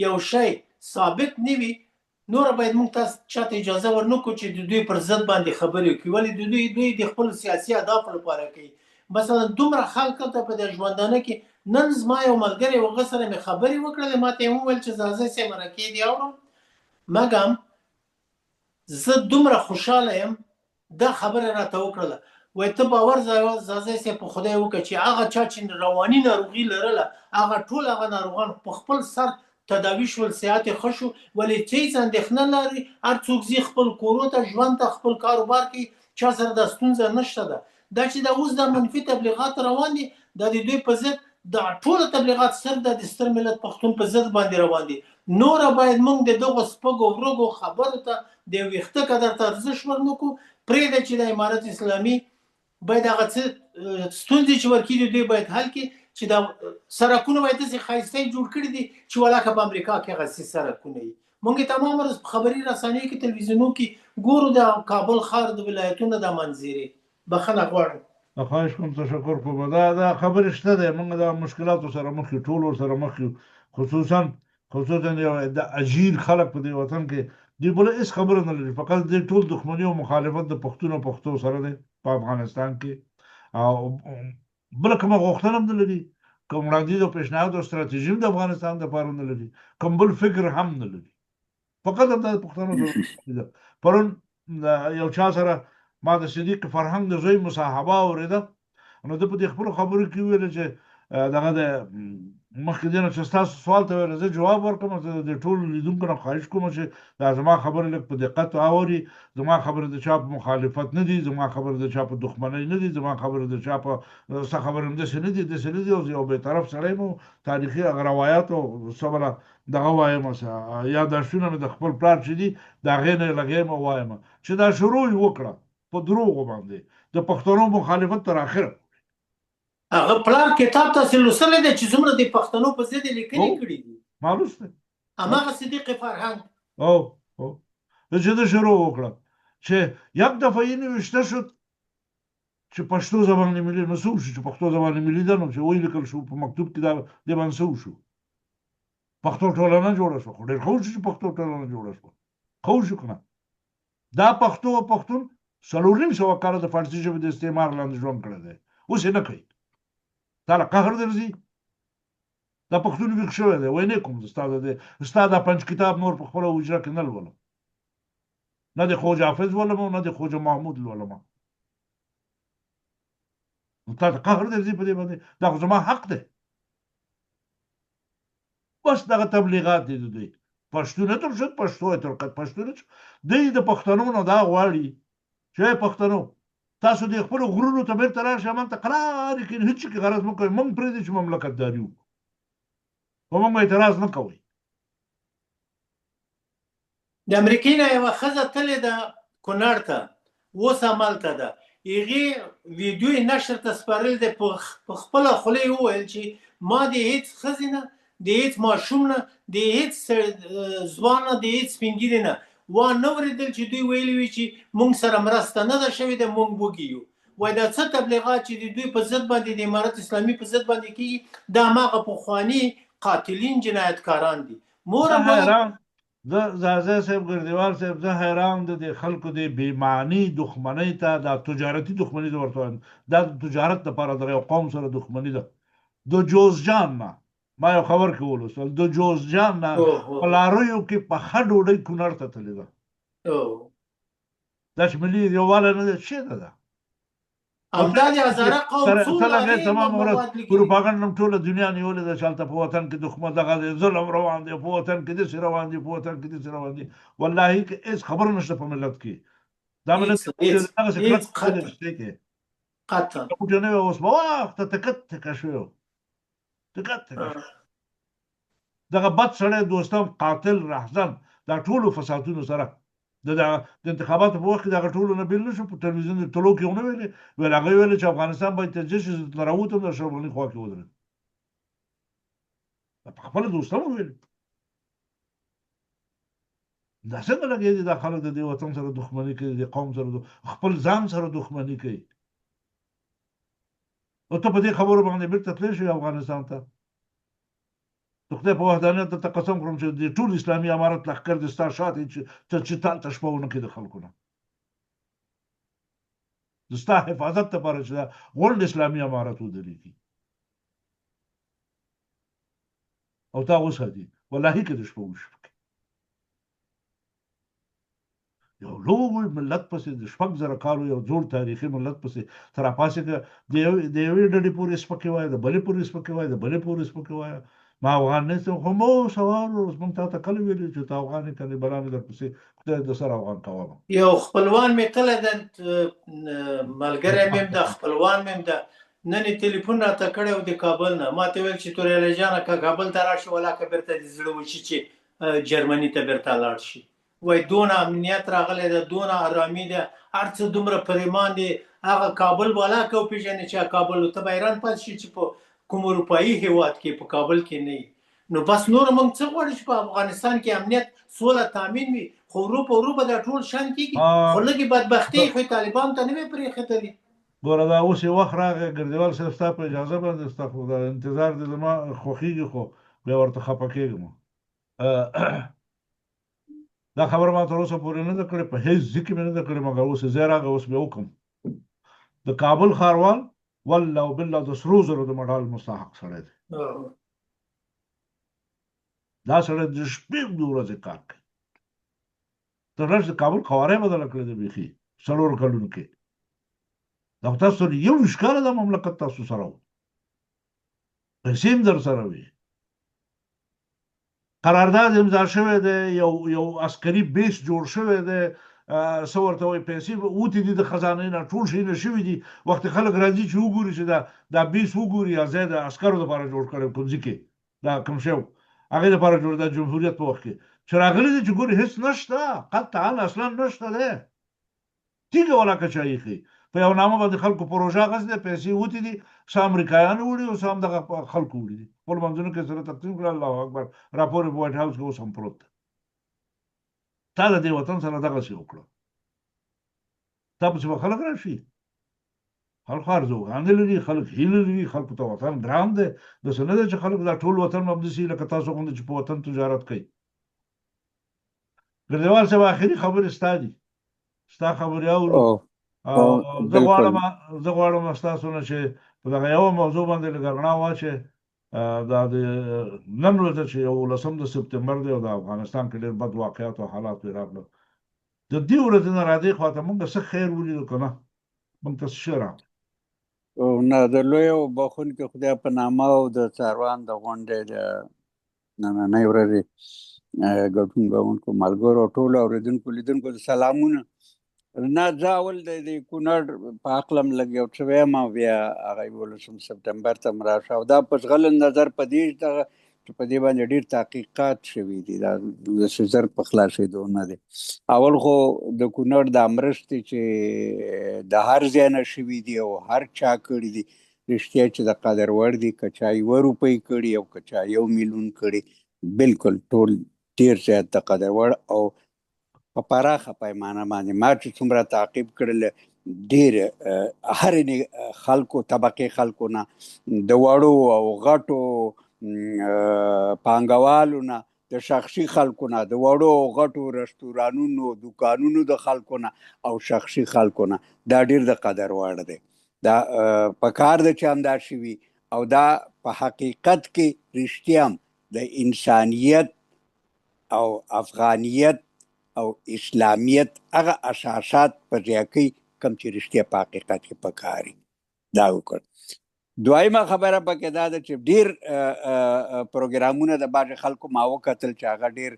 یو شی ثابت نه وي، نور باید موږ تاسو چاته اجازه ورنکړو چې د دوی پر ضد باندې خبرې وکړي. ولې د دوی د خپل سیاسي اهدافو لپاره کوي. مثلا دومره خلک دلته په دې ژوندانه کې، نن زما یو ملګری و، هغه سره مې خبرې وکړلې، ما ته یې وویل چې ځاځی صاحب مرکې دې اورم، مګم زه دومره خوشحاله یم، دا خبره راته وکړله، وایي ته باور ځاځی صاحب په خدای وکړه چې هغه چا چې رواني ناروغي لرله، هغه ټول هغه ناروغان په خپل سر تداوي شول، صحت یې ښه شو، ولې چې هېڅ اندېښنه لري، هر څوک ځي خپل کورو ته، ژوند ته، خپل کاروبار کوي، چا سره دا ستونزه نشته ده. دا چې دا اوس دا منفي تبلیغات روان دي، دا د دوی په ضد، دا ټول تبلیغات صرف د ستر ملت پښتون په ضد باندې روان دي. نوره باید موږ د دغو سپږو ورګو خبرو ته د یو ویښته قدر ته ارزښت ورنکړو. پرېږده چې د امارت اسلامي باید هغه څه ستونزې چې ورکېږي دوی باید حل کړي، چې دا سرکونه باید داسې ښایسته یې جوړ کړي دي چې ولاکه په امریکا کې هغسې سرکونه وي. موږ یې تمام ورځ په خبري رسنیو کې، تلویزیونو کې ګورو د کابل ښار د ولایتونو دا منظرې. بخښنه غواړم. خواهش کوم، تشکر کوم. دا خبرې شته دی، موږ دا مشکلاتو سره مخ یو، ټول ورسره مخ یو، خصوصا خصوصا یو د اجیر خلک په دې وطن کې دوی بله هیڅ خبره نه لري، فقط د ټول دښمني او مخالفت د پښتون او پښتو سره دی په افغانستان کې، او بله کومه غوښتنه هم نه لري، کوم وړاندیز او پیشنهاد او ستراتیژي هم د افغانستان دپاره نه لري، کوم بل فکر هم نه لري، فقط همدا د پښتنو سره دښمني ده. پرون یو چا سره ما د صدیق فرهنګ د زوی مصاحبه اورېده، نو ده په دې خپلو خبرو کې وویل چې دغه د مخکې دې نه چې ستاسو سوال ته ویل زه جواب ورکړم، زه د ټولو لیدونکو نه خواهش کوم چې دا زما خبرې لږ په دقت اوري، زما خبرې د چا په مخالفت نه دي، زما خبرې د چا په دښمنۍ نه دي، زما خبرې د چا په څه خبرې هم داسې نه دي، داسې نه دي، او زه یو بېطرف سړی یم، تاریخي هغه روایات او څه بله دغه وایم، یاداشتونه مې د خپل پلار چې دي د هغې نه یې لګیا یم او وایم چې دا شروع یې وکړه په دروغو باندې د پښتنو مخالفت تر اخره. هغه پلار کتاب تاسو لوستلی دی چې څومره د پښتنو په ضد لیکنې کړې دي؟ ما لوستی. هماغه صدیق فرهنګ. او او چې ده شروع وکړه چې یک دفعه یې نوشته شد چې پښتو زبان ملي، نو څه وشو چې پښتو زبان ملي ده؟ نو چې ولیکل شو په مکتوب کې دا دې باندې څه وشو؟ پښتو ټولنه جوړه شوه، خو ډېر ښه وشو چې پښتو ټولنه جوړه شوه، ښه وشو که نه؟ دا پښتو او پښتون 450 کاله د فارسي ژبې د استعمار لاندې ژوند کړی دی، اوس یې نه کوي، تا له قهر درځي. دا پښتون ویښ شوی دی، وایي نه کوم زه ستا د ستا دا پنځ کتاب نور په خپله حجره کې نه لولم، نه د خوجه حافظ ولم او نه د خوجه محمود لولم. نو تا ته قهر درځي په دې باندې، دا خو زما حق دی. بس دغه تبلیغات دي د دوی. پښتون تر شد پښتو تر قد پښتون دوی د پښتنو نه دا غواړي چې پښتنو تاسو د خپل غرونو ته بیرته راشئ، موږ ته قرار کې هیڅ کې غرض مو کوي، موږ پرېږدي چې مملکتداري وکړو، په موږ اعتراض نه کوئ. د امریکې نه یوه ښځه تللې ده کونړ ته، اوس هملته ده، هغې ویډیو یې نشر ته سپارلې ده، په خپله خوله یې وویل چې ما د هیڅ ښځې نه، د هیڅ ماشوم نه، د هیڅ ځوان نه، د هیڅ سپین ږیري نه وا نه ورېدل چې دوی ویلي وي چې مونږ سره مرسته نه ده شوې ده، مونږ وږي یو. وایي دا څه تبلیغات چې د دوی په ضد باندې، د امارت اسلامي په ضد باندې کېږي، دا هماغه پخواني قاتلین جنایتکاران دي. مور هم حیران زه ځاځی صاحب ګردیوال صاحب زه حیران د دې خلکو دې بې معنی دښمنۍ ته، دا تجارتي دښمني زه ورته وایم، دا د تجارت لپاره دغه یو قوم سره دښمني ده. د جوزجان نه ما یو خبر کې ولوستل، د جوزجان نه په لاریو کې پخه ډوډۍ کونړ ته تللې ده. دا چې ملي یووالی نه دی څه ده دا؟ همدا د هزاره قوم څو لارې تمام ورځ پروپاګاندا هم ټوله دنیا نیولې ده چې هلته په وطن کې دښمن دغه دی، ظلم روان دی، په وطن کې داسې روان دي، په وطن کې داسې روان دي. والله که هېڅ خبره نشته په ملت کې، دا ملت دغسې کلک شته کې قطعا موټی نه وی، اوس به وخته تکت تکه شوی و، تکت تکه شوی. دغه بد سړی دوستم قاتل رهزن دا ټولو فسادونو سره د د انتخاباتو په وخت کې دغه ټولو نه بېل نه شو، په تلویزیون د طلوع کې ونه ویلې، ویل هغه ویل چې افغانستان باید تجزیه شي، زه ترې راووتم د اشرف غني خوا کې ودرېدم. په خپله دوستم وویل دا څنګه لګیا دي دا خلک د دې وطن سره دښمني کوي، د قوم سره خپل ځان سره دښمني کوي. او ته په دې خبرو باندې بېرته تللی شې افغانستان ته؟ د خدای په وحدانیت درته قسم خورم چې د ټول اسلامي امارت لښکر دې ستا شاته چې ته چې تا ته شپه ونه کړي د خلکو نه، د ستا حفاظت لپاره چې دا غونډ اسلامي امارت ودرېږي او تا وساتي، والله که د شپه وشي پکې یو لوی ملت پسې د 6000 کالو یو زوړ تاریخي ملت پسې ته راپاڅېږه، د یوې ډلې پورې سپکې وایه، د بلې پورې سپکې وایه، د بلې پورې سپکې وایه. ما افغان نه یم، خو مو سوال اوس مونږ تا ته کله ویلي چې ته افغان یې که نه، بلا مې درپسې خدای د سره افغان کوه. یو خپلوان مې تللی دی، ملګری مې هم ده، خپلوان مې هم ده، نن یې تلیفون راته کړی و د کابل نه، ما ته ویل چې توریالی جانه که کابل ته راشې ولاکه بېرته دې زړه وشي چې جرمني ته بېرته لاړ شي. وای دونه امنیت راغلی ده، دونه ارامي ده، هر څه دومره پریمان دي، هغه کابل والا که وپېژنې چې کابل ته به حیران پاتې شي چې په کوم اروپایي هیواد کې په کابل کې نه. نو بس نور موږ څه غواړو چې په افغانستان کې امنیت سوله تامین وي، خو ورو په ورو به دا ټول شان کېږي، خو لږې بدبختۍ خو طالبان ته نه وې پرېښودلې. ګوره دا اوس یې وخت راغی ګردیوال صاحب، ستا په اجازه باندې، ستا خو دا انتظار دې زما خوښېږي، خو بیا ورته خفه کېږم. دا خبره ما تر اوسه پورې نه ده کړې، په هیڅ ځای کې مې نه ده کړې، مګر اوس یې ځای راغی، اوس به وکړم. د کابل ښاروال والله او بالله د سرو زرو د مډال مستحق سړی دی. دا سړی د شپې او د ورځې کار کوي. تر ورځ د کابل قواره یې بدله کړې ده بیخي څلورو کلونو کې. دا خو تاسو سره 21 کاله دا مملکت تاسو سره و، پیسې هم در سره وې، قرارداد امضا شوی دی، یو عسکري بیس جوړ شوی دی، څه ورته وایي، پیسې وتې دي د خزانې نه، ټول شیونه شوي دي. وخت خلک راځي چې وګوري چې دا بیس وګوري، یا ځای د عسکرو لپاره جوړ کړی کوم ځای کې دا کوم شی و هغې لپاره جوړ، د جمهوریت په وخت کې چې راغلي دي چې ګوري هېڅ نشته، قطعا اصلا نشته دی، تیږه ولاکه چا ایښې په یو نامه باندې خلکو پروژه اخیستې، پیسې وتې دي، څه امریکایانو وړي او څه هم دغه خلکو وړي دي، خپل منځونو کې سره تقسیم کړل. الله اکبر، راپور یې په وایټ هاوس کې اوس هم پروت دی. تا د دې وطن سره دغسې وکړه، تا پسې به خلک راشي. خلک ارزوګانې لري، خلک هیله لري، خلکو ته وطن ګران دی. داسې نه دی چې خلک دا ټول وطن به همداسې لکه تاسو غوندې چې په وطن تجارت کوي. ګردیوال صاحب اخري خبرې ستا دي، ستا خبرې اورو. او زه غواړم زه غواړم ستاسو نه چې په دغه یوه موضوع باندې لږه رڼا واچوې. دا د نن ورځ چې 11 د سپټمبر دی او د افغانستان کې ډېر بد واقعات او حالات پرې راغلل، د دې ورځې نه را دې خوا ته موږ څه خیر ولیدو که نه، موږ ته څه شی راغی؟ نه، د لوی او بخښونکي خدای په نامه او د څاروان د غونډې د نننۍ ورځې ګډون کوونکو ملګرو او ټولو اورېدونکو لیدونکو ته سلامونه. نه، زه اول د دې کونړ په هکله هم لږ یو څه وایم او بیا هغه 11 سپټمبر ته هم راشو. او دا په ځغلن نظر په دې دغه چې په دې باندې ډېر تحقیقات شوي دي، دا داسې زر په خلاصېدو نه دی. اول خو د کونړ دا مرستې چې د هر ځای نه شوي دي او هر چا کړي دي، رښتیا چې د قدر وړ دي. که چا یوه روپۍ کړي او که چا 1 میلیون کړي، بالکل ټول ډېر زیات د قدر وړ او په پراخه پیمانه باندې ما چې څومره تعقیب کړل، ډېر هر خلکو طبقې خلکو نه، د وړو او غټو پانګوالو نه، د شخصي خلکو نه، د وړو او غټو رستورانونو دکانونو د خلکو نه او شخصي خلکو نه، دا ډېر د قدر وړ دی. دا په کار ده چې همداسې وي او دا په حقیقت کې رښتیا هم د انسانیت او افغانیت او اسلامیت هغه اساسات په ځای کوي کوم چې رښتیا په حقیقت کې پکاري دا وکړ. دویمه خبره پکې دا ده چې ډیر پروګرامونه د بعضې خلکو ما وکتل چې هغه ډیر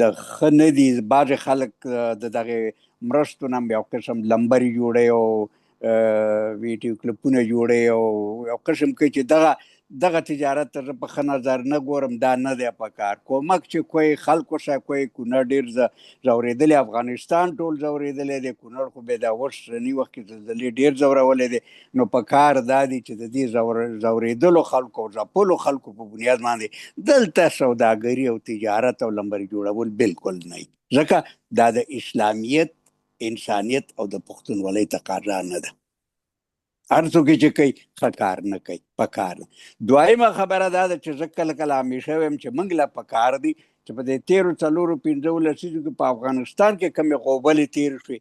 د ښه نه دي. بعضې خلک د دغې مرستو نه یو قسم لمبرې جوړوي او ویډیو کلپونه جوړوي او یو قسم کوي چې دغه تجارت ته زه په ښه نظر نه ګورم. دا نه دی پکار. کومک چې کوي خلکو سره کوي. کونړ ډېر ځورېدلی، افغانستان ټول ځورېدلی دی، کونړ خو بیا دا اوسني وخت کې زلزلې ډېر ځورولی دی. نو پکار دا دی چې د دې ځورېدلو خلکو او ځپلو خلکو په بنیاد باندې دلته سوداګري او تجارت او لمبري جوړول بالکل نه، ځکه دا د اسلامیت، انسانیت او د پښتونولۍ تقاضا نه ده. هر څوک چې کوي ښه کار نه کوي، پکار ده. دویمه خبره دا ده چې زه کله کله همیشه وایم چې موږ له پکار دي چې په دې تېرو څلورو پنځو لسیزو کې په افغانستان کې کومې غوبلې تېرې شوې،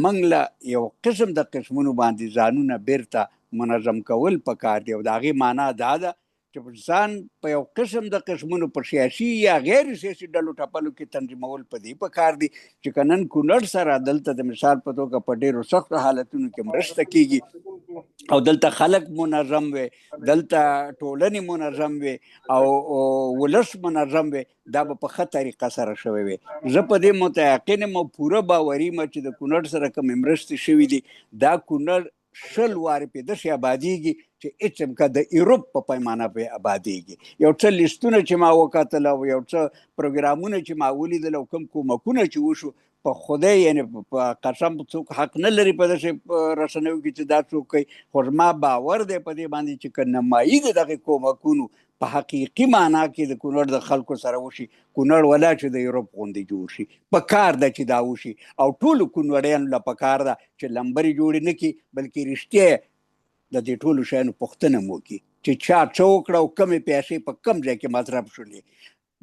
موږ له یو قسم د قسمونو باندې ځانونه بیرته منظم کول پکار دي. او د هغې معنا دا ده چې ځان په یو قسم د قسمونو په سیاسي یا غیر سیاسي ډلو ټپلو کې تنظیمول په دې پکار دي چې که نن کونړ سره دلته د مثال په توګه په ډېرو سختو حالتونو کې مرسته کیږي او دلته خلک منظم وي، دلته ټولنې منظم وي او ولس منظم وي، دا به په ښه طریقه سره شوی وي. زه په دې متیقن یم او پوره باوري یم چې د کونړ سره کومې مرستې شوې دي، دا کونړ 20 وارې پې داسې آبادیږي چې هېڅ هم که د یوروپ په پیمانه پې آبادیږي. یو څه لیستونه چې ما وکتل او یو څه پروګرامونه چې ما ولیدل او کوم کومکونه چې وشو، په خدای یعنی په قسم څوک حق نه لري په داسې رسنیو کې چې دا څوک کوي، خو زما باور دی په دې باندې چې که نمایي د دغې کومکونو په حقیقي معنا کې د کونړ د خلکو سره وشي، کونړ ولا چې د یوروپ غوندې جوړ شي. په کار ده چې دا وشي او ټولو کونړیانو له پکار ده چې لمبرې جوړې نه کړي، بلکې رښتیا د دې ټولو شیانو پوښتنه مو وکړي چې چا څه وکړه او کمې پیسې په کم ځای کې مصرف شولې.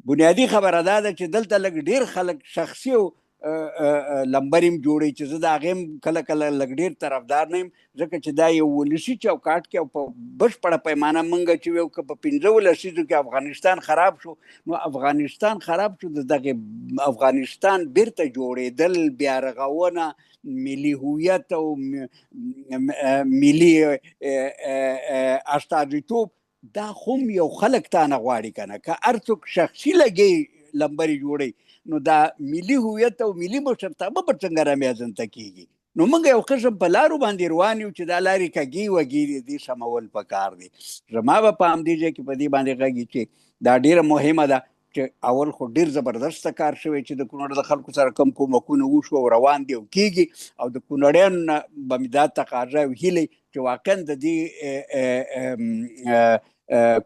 بنیادي خبره دا ده چې دلته لږ ډیر خلک شخصي او لمبرې هم جوړوي چې زه د هغې هم کله کله لږ ډیر طرفدار نه یم، ځکه چې دا یو ولسي چوکاټ کې او په بشپړه پیمانه مونږ چې ویو که په 15 لسیزو کې افغانستان خراب شو، نو افغانستان خراب شو، د دغه افغانستان بیرته جوړېدل، بیا رغونه، ملي هویت او ملي استازیتوب، دا خو هم یو خلک تا نه غواړي که نه. که هر څوک شخصي لګي لمبرې جوړوي، نو دا ملي هویت او ملي مشرتابه به څنګه رامنځته کېږي؟ نو موږ یو قسم په لارو باندې روان یو چې دا لارې کږې وږې دي، دې سمول پکار دي. زما به په همدې ځای کې په دې باندې غږ چې دا ډېره مهمه ده چې اول خو ډېر زبردست کار شوی چې د کونړ د خلکو سره کم کومکونه وشو او روان دي او کېږي، او د کونړیانو نه به مې دا تقاضا او هیله چې واقعا د دې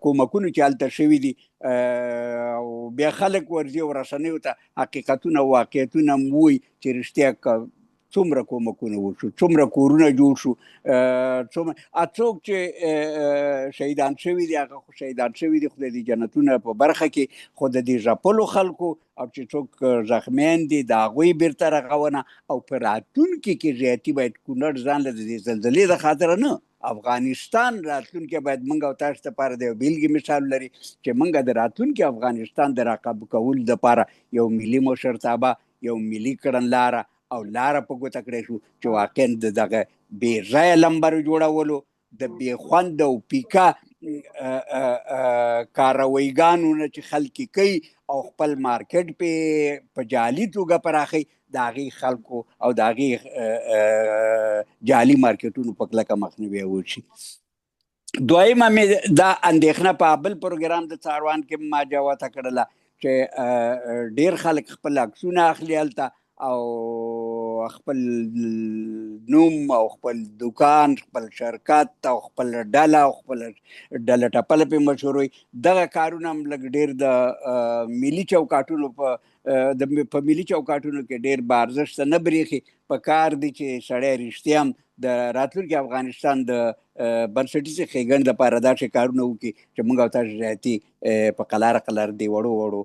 کومکونو چې هلته شوي دي او بیا خلک ورځي او رسنیو ته حقیقتونه او واقعیتونه هم ووایي چې رښتیا څومره کومکونه وشو، څومره کورونه جوړ شو، څومره څوک چې شهیدان شوي دي هغه خو شهیدان شوي دي، خدای دې جنتونه په برخه کې، خو د دې ځپلو خلکو او چې څوک زخمیان دي د هغوی بیرته رغونه او په راتلونکي کې زیاتي باید کونړ ځان له دې زلزلې د خاطره نه، افغانستان راتلونکی باید موږ او تاسو لپاره د یو بېلګې مثال لري چې موږ د راتلونکي افغانستان د راقابو کولو لپاره یو ملي مشرتابه، یو ملي کړنلاره او لاره په ګوته کړی شو چې واقعا د دغه بې ځایه لمبرو جوړولو، د بې خوند او پیکه کاروایګانو نه چې خلک یې کوي او خپل مارکیټ په جعلي توګه پراخوي، د هغې خلکو او د هغې جعلي مارکیټونو په کلکه مخنیوی وشي. دویمه مې دا اندېښنه په بل پروګرام د څاروان کې ما جوته کړله چې ډېر خلک خپل عکسونه اخلي هلته او خپل نوم او خپل دکان، خپل شرکت او خپل ډله او خپل ډله ټپله پې مشهوروي. دغه کارونه هم لږ ډېر د ملي چوکاټونو په ملي چوکاټونو کې ډېر با ارزښته نه برېښي. په کار دی چې سړی رښتیا هم د راتلونکي افغانستان د بنسټیزې ښېګڼې لپاره داسې کارونه وکړي چې موږ او تاسو زیاتي په قلاره قلاره دې وړو وړو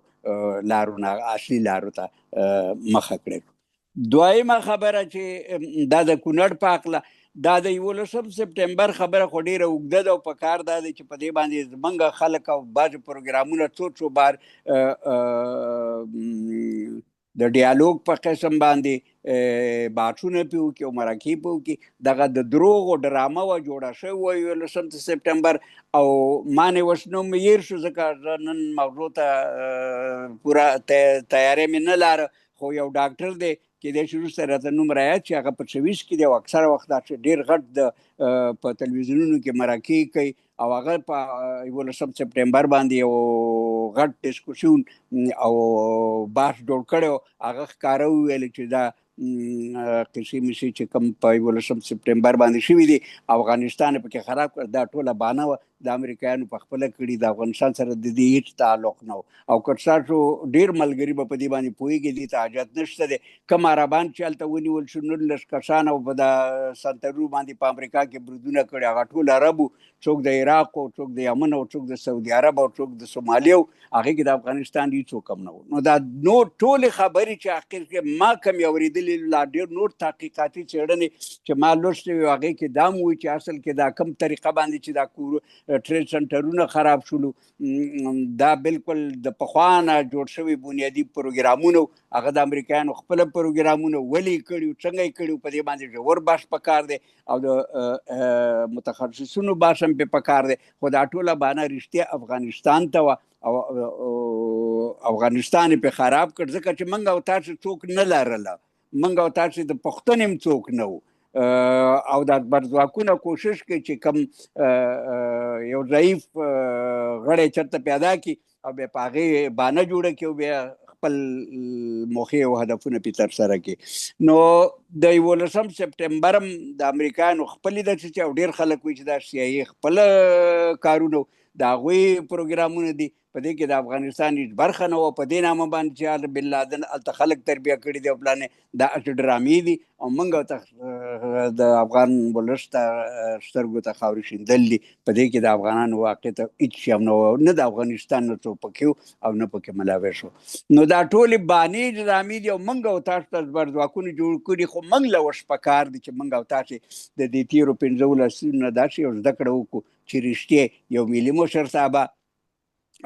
لارو نه اصلي لارو ته مخه کړې. دویمه خبره چې دا د کونړ په هکله دا د 11 سپټمبر خبره خو ډېره اوږده ده او په کار دا دی چې په دې باندې زمونږ خلک او بعضې پروګرامونه څو څو بار د ډیالوګ په قسم باندې بحثونه پې وکړي او مرکې پې وکړي. دغه د دروغو ډرامه وه جوړه شوې وه 11 سپټمبر او ما نه اوس نوم مې هېر شو ځکه زه نن موضوع ته پوره تیاری مې نه لاره، خو یو ډاکټر دی کېدای شي وروسته راته نوم رایاد شي، هغه په سویس کې دی او اکثره وخت داسې ډېر غټ د په تلویزیونونو کې مرکې کوي او هغه په 11 سپټمبر باندې یو غټ ډسکوسیون او بحث جوړ کړی و. هغه ښکاره وویل چې دا قصې مشي چې کوم په 11 سپټمبر باندې شوي دي افغانستان یې پکې خراب کړ، دا ټوله بانه وه، د امریکایانو په خپله کړي، د افغانستان سره د دې هیڅ تعلق نه و. او که ستاسو ډېر ملګري به په دې باندې پوهېږي، دې ته حاجت نشته دی. کوم عربان چې هلته ونیول شو 19 کسان او په دا سنترونو باندې په امریکا کې بریدونه کړي، هغه ټول عرب وو، څوک د عراق و، څوک د یمن او څوک د سعودي عرب او څوک د سومالیا و، هغې کې د افغانستان هیڅوک هم نه و. نو دا نور ټولې خبرې چې اخر کې ما کمې اورېدلې، لا ډېر نور تحقیقاتي څېړنې چې ما لوستې وې هغې کې دا هم وي چې اصل کې دا کم طریقه باندې چې دا ټریډ سنټرونه خراب شولو، دا بالکل د پخوا نه جوړ شوي بنیادي پروګرامونه وو، هغه د امریکایانو خپله پروګرامونه ولې یې کړي وو، څنګه یې کړي وو، په دې باندې ژور بحث پکار دی او د متخصصینو بحث هم پرې پکار دی. خو دا ټوله بانه رښتیا افغانستان ته وه او افغانستان یې پرې خراب کړ، ځکه چې موږ او تاسو څوک نه لرله، موږ او تاسو د پښتنې هم څوک نه وو او د ځواکونه کوشش کوي چې کم یو ضعیف غړی چېرته پیدا کړي او بیا په هغې بانه جوړه کړي او بیا خپل موخې او هدفونه پرې ترسره کړي. نو د 11 سپټمبر هم د امریکایانو خپلې داسې چې او ډېر خلک وایي چې دا سي آی ای خپل کارونه د هغوی پروګرامونه دي، په دې کې د افغانستان هیڅ برخه نه وه. په دې نامه باندې چې هلته بن لادن هلته خلک تربیه کړي دي او پلانې، دا هسې ډرامې دي او موږ ته د افغان ولس ته سترګو ته خاورې شیندل دي. په دې کې د افغانانو واقع ته هیڅ شی هم نه وه، نه د افغانستان نه څوک پکې او نه پکې ملاوی شو. نو دا ټولې بانې ډرامې دي او موږ او تاسو ته زبرځواکونه جوړ کړي، خو موږ له اوس پکار دي چې موږ او تاسو د دې تېرو 15 لسیزو نه داسې یو زده کړه وکړو چې رښتیا یو ملي مشرتابه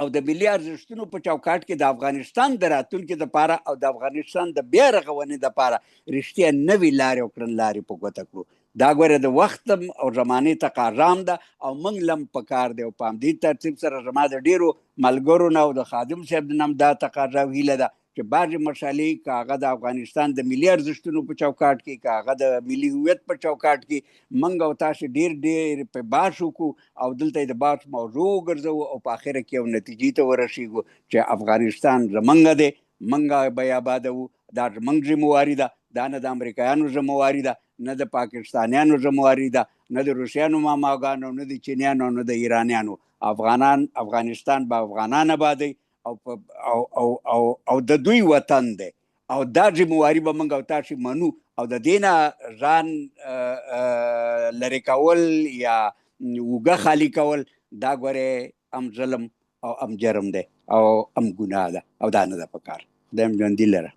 او د ملي ارزښتونو په چوکاټ کې د افغانستان د راتلونکي لپاره او د افغانستان د بیا رغونې لپاره رښتیا نوې لارې او کړنلارې په ګوته کړو. دا ګوره د وخت او زمانې تقاضا هم ده او موږ لم پکار دی. او په همدې ترتیب سره زما د ډېرو ملګرو نه او د خادم صاحب نه هم دا تقاضا او هیله ده چې بعضې مسالې که هغه د افغانستان د ملي ارزښتونو په چوکاټ کې، که هغه د ملي هویت په چوکاټ کې، موږ او تاسو ډېر ډېر په بحث وکړو او دلته یې د بحث موضوع وګرځوو او په اخره کې یو نتیجې ته ورسېږو چې افغانستان زمونږ دی، موږ به یې آبادوو، دا زمونږ ذمهواري ده، دا نه د امریکایانو ذمهواري ده، نه د پاکستانیانو ذمهواري ده، نه د روسیانو ماماګانو، نه د چینیانو، نه د ایرانیانو. افغانان، افغانستان به افغانان آبادوي او او او او او د دوی وطن دی او دا ذمهواري به موږ او تاسو منو او د دې نه ځان لرې کول یا اوږه خالي کول دا ګورې هم ظلم او هم جرم دی او هم ګناه ده او دا نه ده پکار. خدای هم ژوندي لره.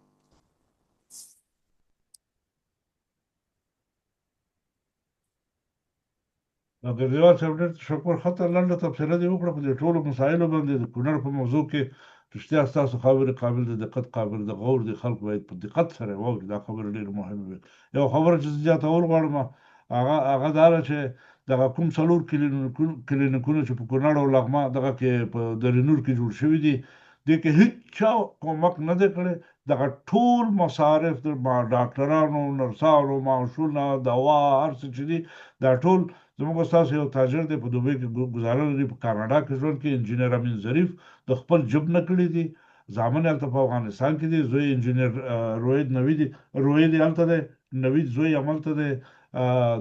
ګردیوال صاحب ډېر تشکر، ښه ته لنډه تبصره دې وکړه په دې ټولو مسایلو باندې. د کونړ په موضوع کې رښتیا ستاسو خبرې قابل د دقت، قابل د غور دي، خلک باید په دقت سره یې واوري، دا خبرې ډېرې مهمې وي. یوه خبره چې زه زیاتول غواړم هغه دا ده چې دغه کوم څلور کلینیکونه چې په کونړ او لغمان دغه کې په درې نور کې جوړ شوي دي، دې کې هیچا کومک نه دی کړی. دغه ټول مصارف د ډاکټرانو، نرسانو معاشونه، دوا، هر څه چې دي، دا ټول زموږ ستاسو یو تاجر دی، په دوبۍ کې ګزاره لري، په کاناډا کې ژوند کوي، انجینر امین ظریف، د خپل جب نه کړي دي. زامن یې هلته په افغانستان کې دي، زوی انجینر روید نوید، روید یې هلته دی، نوید زوی هم هلته دی.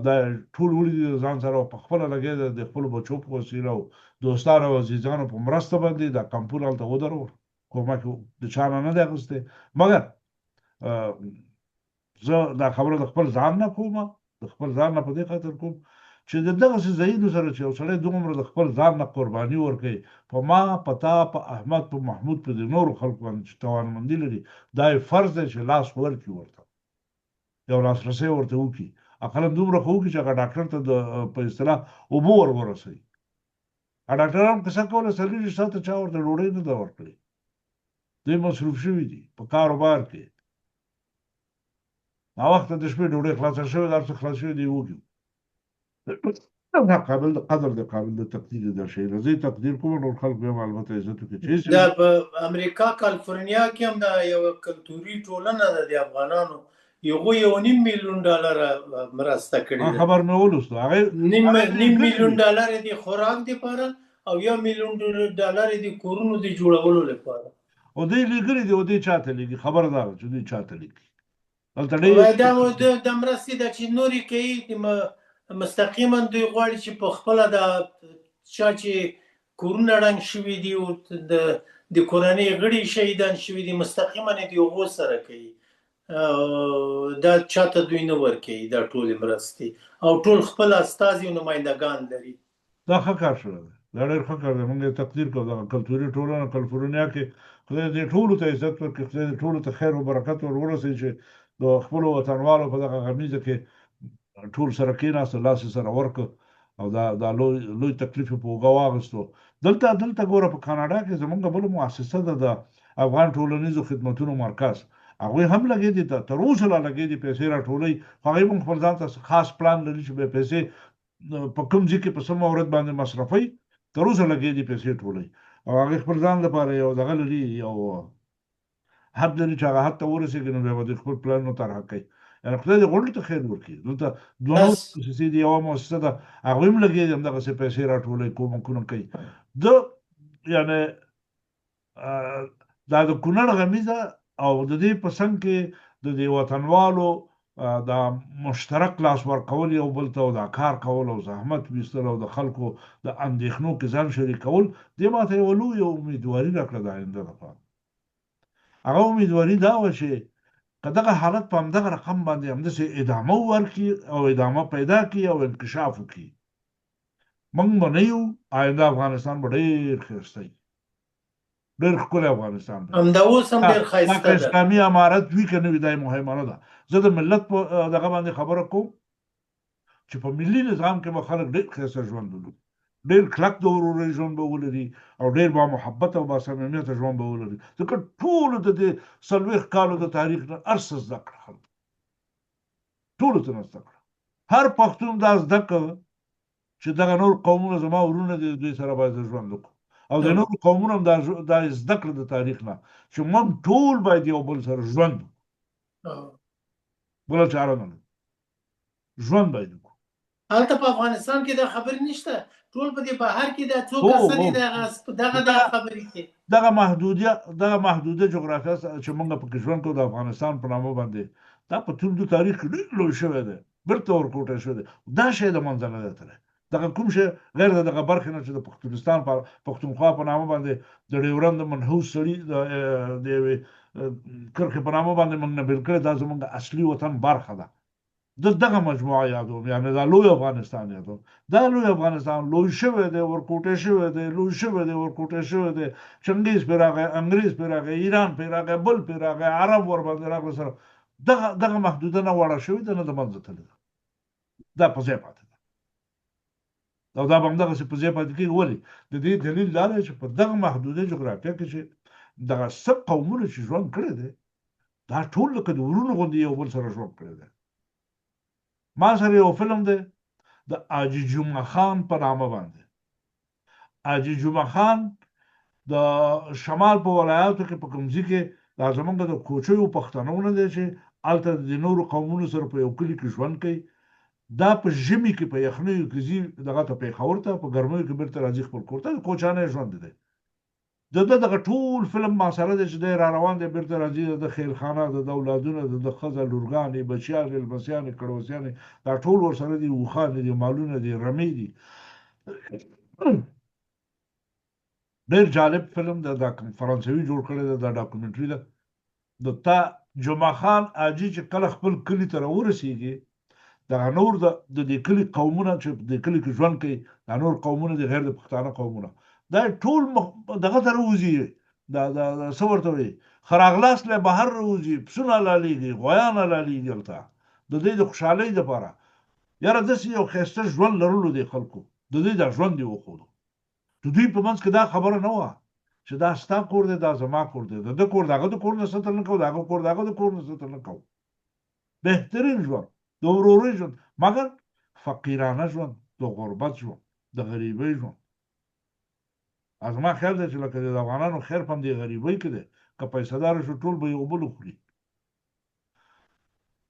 دا ټول وړي دي ځان سره او په خپله لګیا دی د خپلو بچو په وسیله او دوستانو او عزیزانو په مرسته باندې دا کمپونه هلته ودرول. کومک د چا نه نه دی اخیستی. مګر زه دا خبره د خپل ځان نه کوم، د خپل ځان نه په دې خاطر کوم چې د دغسې ځایونو سره چې یو سړی دومره د خپل ځان نه قرباني ورکوي، په ما، په تا، په احمد، په محمود، په دې نورو خلکو باندې چې توانمندي لري، دا یې فرض دی چې لاس ورکړي ورته، یو لاسرسی ورته وکړي، اقلا دومره خو وکړي چې هغه ډاکټر ته د په اصطلاح اوبه ور ورسوي. ډاکټران قصه کوله، 24 ساعته چا ورته ډوډۍ نه ده ورکړې، دوی مصروف شوي دي په کاروبار کې. ناوخته د شپې ډوډۍ خلاصه شوې ده، هر څه خلاص شوي دي، وږي. دا قابل د قدر دی، قابل د تقدیر دی، دا شی زه یې تقدیر کوم، نور خلک به هم البته عزت وکړي چې دا په امریکا کالیفورنیا کې هم دا یوه کلتوري ټولنه ده د افغانانو، هغوی 1.5 میلیون ډالر مرسته کړې ده. خبر مې ولوستو، هغه نیم میلیون ډالر د خوراک لپاره او 1 میلیون ډالر د کورونو د جوړولو لپاره. او دوی لیږلي دي، او دوی چاته لیږي؟ خبره دا ده چې دوی چاته لیږي دلته ډېر دا د مرستې ده چې نورې کوي مستقیما. دوی غواړي چې په خپله دا چا چې کورونه ړنګ شوي دي او د کورنۍ غړي شهیدان شوي دي، مستقیما د هغو سره کوي. دا چاته دوی نه ورکوي دا ټولې مرستې، او ټول خپل استازي او نمایندګان لري. دا ښه کار شوی دی، دا ډېر ښه کار دی، موږ یې تقدیر کوو. دغه کلتوري ټولنه کلفورنیا کې، خدای دې ټولو ته عزت ورکړي، خدای دې ټولو ته خیر او برکت ور ورسوي چې د خپلو وطنوالو په دغه غمیزه کې ټول سره کېناستل، لاس یې سره ورکړ او دا دا لوی لوی تکلیف یې په اوږه واغستو. دلته ګوره په کاناډا کې زمونږ بله مؤسسه ده، د افغان ټولنیزو خدمتونو مرکز، هغوی هم لګې دي، تر اوسه لا لګې دي، پیسې راټولوي، خو هغوی هم خپل ځان ته خاص پلان لري چې به پیسې په کوم ځای کې په څه مورد باندې مصرفوي. تر اوسه لګې دي، پیسې ټولوي او هغوی خپل ځان لپاره یو دغه لري، یو حد لري چې هغه حد ته ورسېږي نو بیا به دوی خپل پلانونه طرح کوي. یعنې خدای دې غونډو ته خیر ورکړي. دلته دوه نور مؤسسې دي، یوه مؤسسه ده هغوی هم لګې دي، همدغسې پیسې راټولوي، کومکونه کوي. د یعنې دا د کونړ غمیزه او د دې په څنګ کې د دې وطنوالو دا مشترک لاس ورکول یو بل ته او دا کار کول او زحمت ویستل او د خلکو د اندېښنو کې ځان شریکول، دې ماته یوه لویه امیدواري راکړه د آینده لپاره. هغه امیدواري دا وه چې که دغه حالت په همدغه رقم باندې همداسې ادامه ورکړي او ادامه پیدا کړي او انکشاف وکړي، موږ به نه یو، آینده افغانستان به ډېر ښایسته وي، ډېر ښکلی افغانستان به. همدا اوس هم ډېر ښایسته ده. اسلامي امارت وي که نه وي دا یې مهمه نه ده. زه د ملت په دغه باندې خبره کوم چې په ملي نظام کې به خلک ډېر ښایسته ژوند ولري، ډېر کلک د ورورۍ ژوند به ولري او ډېر با محبت او با صمیمیت ژوند به ولري، ځکه ټولو د دې 40 کالو د تاریخ نه هر څه زده کړه، خلک ټولو ته نه زده کړه. هر پښتون دا زده کړه چې دغه نور قومونه زما ورونه دي، دوی سره باید ژوند وکړو، او د نورو قومونو هم دا زده کړه د تاریخ نه چې موږ ټول باید یو بل سره ژوند وکړو، بله چاره نه لرو، ژوند باید وکړو. هلته په افغانستان کې دا خبرې نشته، ټول په دې بهر کې دا څو کسان دي دغه دا خبرې کې دغه محدودیت، دغه محدوده جغرافیا چې موږ پکې ژوند کوو د افغانستان په نامه باندې، دا په توندو تاریخ کې ډېر لوی شوی دی، بیرته ورکوټی شوی دی. دا شی د منځه نه دی تللی. دغه کوم شی غیر د دغه برخې نه چې د پښتونستان په پښتونخوا په نامه باندې د ډیورند منحوس سړي د یوې کرښې په نامه باندې موږ نه بېل کړی، دا زموږ اصلي وطن برخه ده. د دغه مجموعه یادوم، یعنی دا لوی افغانستان یادوم. دا لوی افغانستان لوی شوی دی، ورکوټی شوی دی، لوی شوی دی، ورکوټی شوی دی. چنګیز پرې راغی، انګریز پرې راغی، ایران پرې راغی، بل پرې راغی، عرب ورباندې راغله سره دغه محدوده نه وړه شوې ده، نه د منځه تللې ده، دا په ځای پاتې ده او دا به همدغسې په ځای پاتې کېږي. ولې؟ د دې دلیل دا دی چې په دغه محدوده جغرافیا کې چې دغه څه قومونو چې ژوند کړی دی، دا ټول لکه د ورونو غوندې یو بل سره ژوند کړی دی. ما سره یو فلم دی د حاجي جمعه خان په نامه باندې. حاجي جمعه خان د شمال په ولایاتو کې په کوم ځای کې دا زمونږ د کوچیو پښتنو نه دی چې هلته د نورو قومونو سره په یو کلي کې ژوند کوي. دا په ژمي کې په یخنیو کې ځي دغه ته پېښور ته، په ګرمیو کې بیرته راځي خپل کور ته. د کوچانۍ ژوند دی. د ده دغه ټول فلم ما سره دی چې دی را روان دی بیرته راځي، د ده خیلخانه، د ده اولادونه، د ده ښځه، لورګانې، بچیانې، لمسیانې، کړوسیانې، دا ټول ورسره دي، اوښانې دي، مالونه دي، رمې دي. ډېر جالب فلم دی، دا کوم فرانسوي جوړ کړی دی، دا ډاکومنټري ده. د تا جمعه خان حاجي چې کله خپل کلي ته راورسېږي، دغه نور د دې کلي قومونه چې په دې کلي کې ژوند کوي، دا نور قومونه دي غیر د پښتانه قومونه، دا ټول دغه ته راوځي، دا دا څه ورته وایي، خراغلاس له بهر راوځي، پسونه حلالېږي، غویان حلالېږي هلته د دوی د خوشحالۍ دپاره. یاره داسې یو ښایسته ژوند لرلو دې خلکو، د دوی دا ژوند یې وښودو. د دوی په منځ کې دا خبره نه وه چې دا ستا کور دی، دا زما کور دی، د ده کور د هغه د کور نه ستر نه کوو، د هغه کور د هغه د کور نه ستر نه کوو. بهترین ژوند، د ورورۍ ژوند، مګر فقیرانه ژوند، د غربت ژوند، د غریبۍ ژوند. زما خیال دی چې لکه د افغانانو خیر په همدې غریبۍ کې دی، که پیسهدار شو ټول به یو بل وخوري.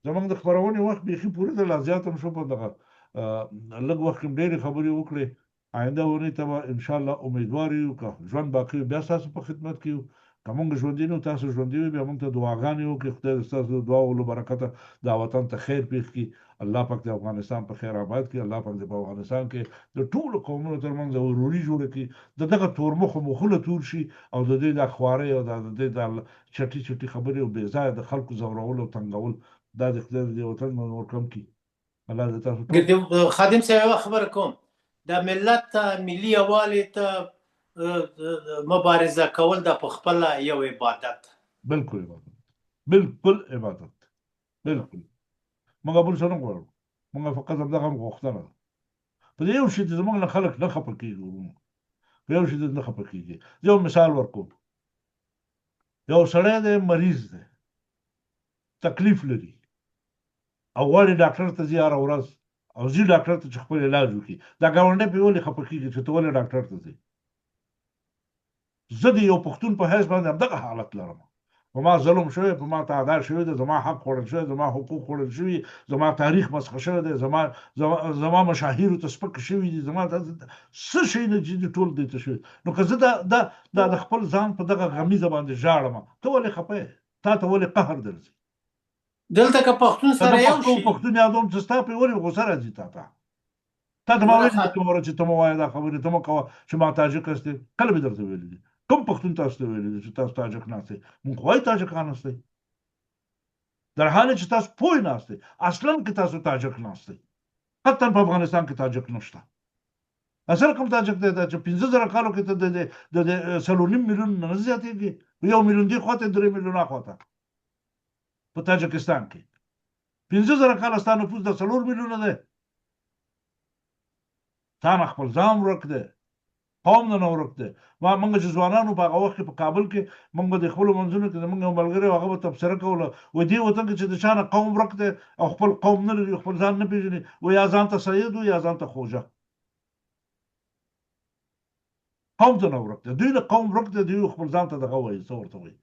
زمونږ د خپرونې وخت بیخي پوره دی، لا زیات هم شو، په دغه لږ وخت کې ډېرې خبرې وکړې. آینده اونۍ ته به انشاءالله امیدوار یو، که ژوند باقي وي بیا ستاسو په خدمت کې یو، که مونږ ژوندي نه تاسو ژوندي وي بیا مونږ ته دعاګانې وکړئ. خدای دې ستاسو د دعاوو له برکته دا وطن ته خیر پېښ کړي. الله پاک دې افغانستان په خیر آباد کړي. الله پاک دې په افغانستان کې د ټولو قومونو ترمنځ وروري جوړه کړي، د دغه تورمخو مخونه تور شي او د دوی دا خوارۍ او د دوی دا چټي چټي خبرې او بې ځایه د خلکو ځورول او تنګول، دا دې خدای د دې وطن نه نور کم کړي. الله دې تاسو ټول. خادم صاحب یوه خبره کوم، د ملت ته ملي یووالي ته مبارزه کول دا په خپله یو عبادت. بالکل عبادت، بالکل عبادت، بالکل. موږ بل څه نه غواړو، موږ فقط همدغه هم غوښتنه ده. په دې یو شي چې زموږ نه خلک نه خفه کېږي وروڼو، په یو شي نه خفه کېږي. زه یو مثال ورکوم. یو سړی دی، مریض دی، تکلیف لري او غواړي ډاکټر ته ځي هره ورځ، او ځي ډاکټر ته چې خپل علاج وکړي. دا ګاونډی پرې ولې خفه کېږي چې ته ولې ډاکټر ته ځې؟ زه د یو پښتون په حیث باندې همدغه حالت لرم. په ما ظلم شوی، په ما تعدا شوی دی، زما حق خوړل شوی، زما حقوق خوړل شوي، زما تاریخ مسخ شوی دی، زما مشاهیرو ته سپک شوي دي، زما څه شی نه چې دي ټول دې ته شوي. نو که زه دا د خپل ځان په دغه غمیزه باندې ژاړم، ته ولې خپه یې؟ تا ته ولې قهر درځي؟ دلته که پښتون که زه سره یو پښتو شي پښتون یادوم چې ستا پرې ولې غوسه راځي تا ته؟ تا ته ما ګوره ویلي دي خاطر کومه ورځ چې ته مه وایه دا خبرې ته مه کوه چې ما تاجک هستې، کله مې درته ویلي دي؟ کوم پښتون تاسو ته ویلي دي چې تاسو تاجک ناست یئ؟ مونږ خو وایو تاجکان هستئ، در حال چې تاسو پوه ناست یئ، اصلا که تاسو تاجک ناست یئ، قطعا په افغانستان کې تاجک نشته. اصل کوم تاجک دی دا چې 5000 کالو کې ته د دې د دې 4.5 میلیون نه زیاتېږي، 1 میلیون دې خواته، 3 میلیون خواته په تاجکستان کې 5000 کاله ستا نفوس د 4 میلیونه دی. تا نه خپل ځان ورک دی، قوم نه ورک دی. ما موږ چې ځوانانو په هغه وخت کې په کابل کې موږ به د خپلو منځونو کې زموږ یو ملګری هغه به تبصره کوله، وایي دې وطن کې چې د چا نه قوم ورک دی او خپل قوم نه لري، خپل ځان نه پېژني، و یا ځان ته سید و یا ځان ته خوجه. قوم ته نه ورک دی، دوی نه قوم ورک دی، دوی خپل ځان ته دغه وایي، څه ورته وایي،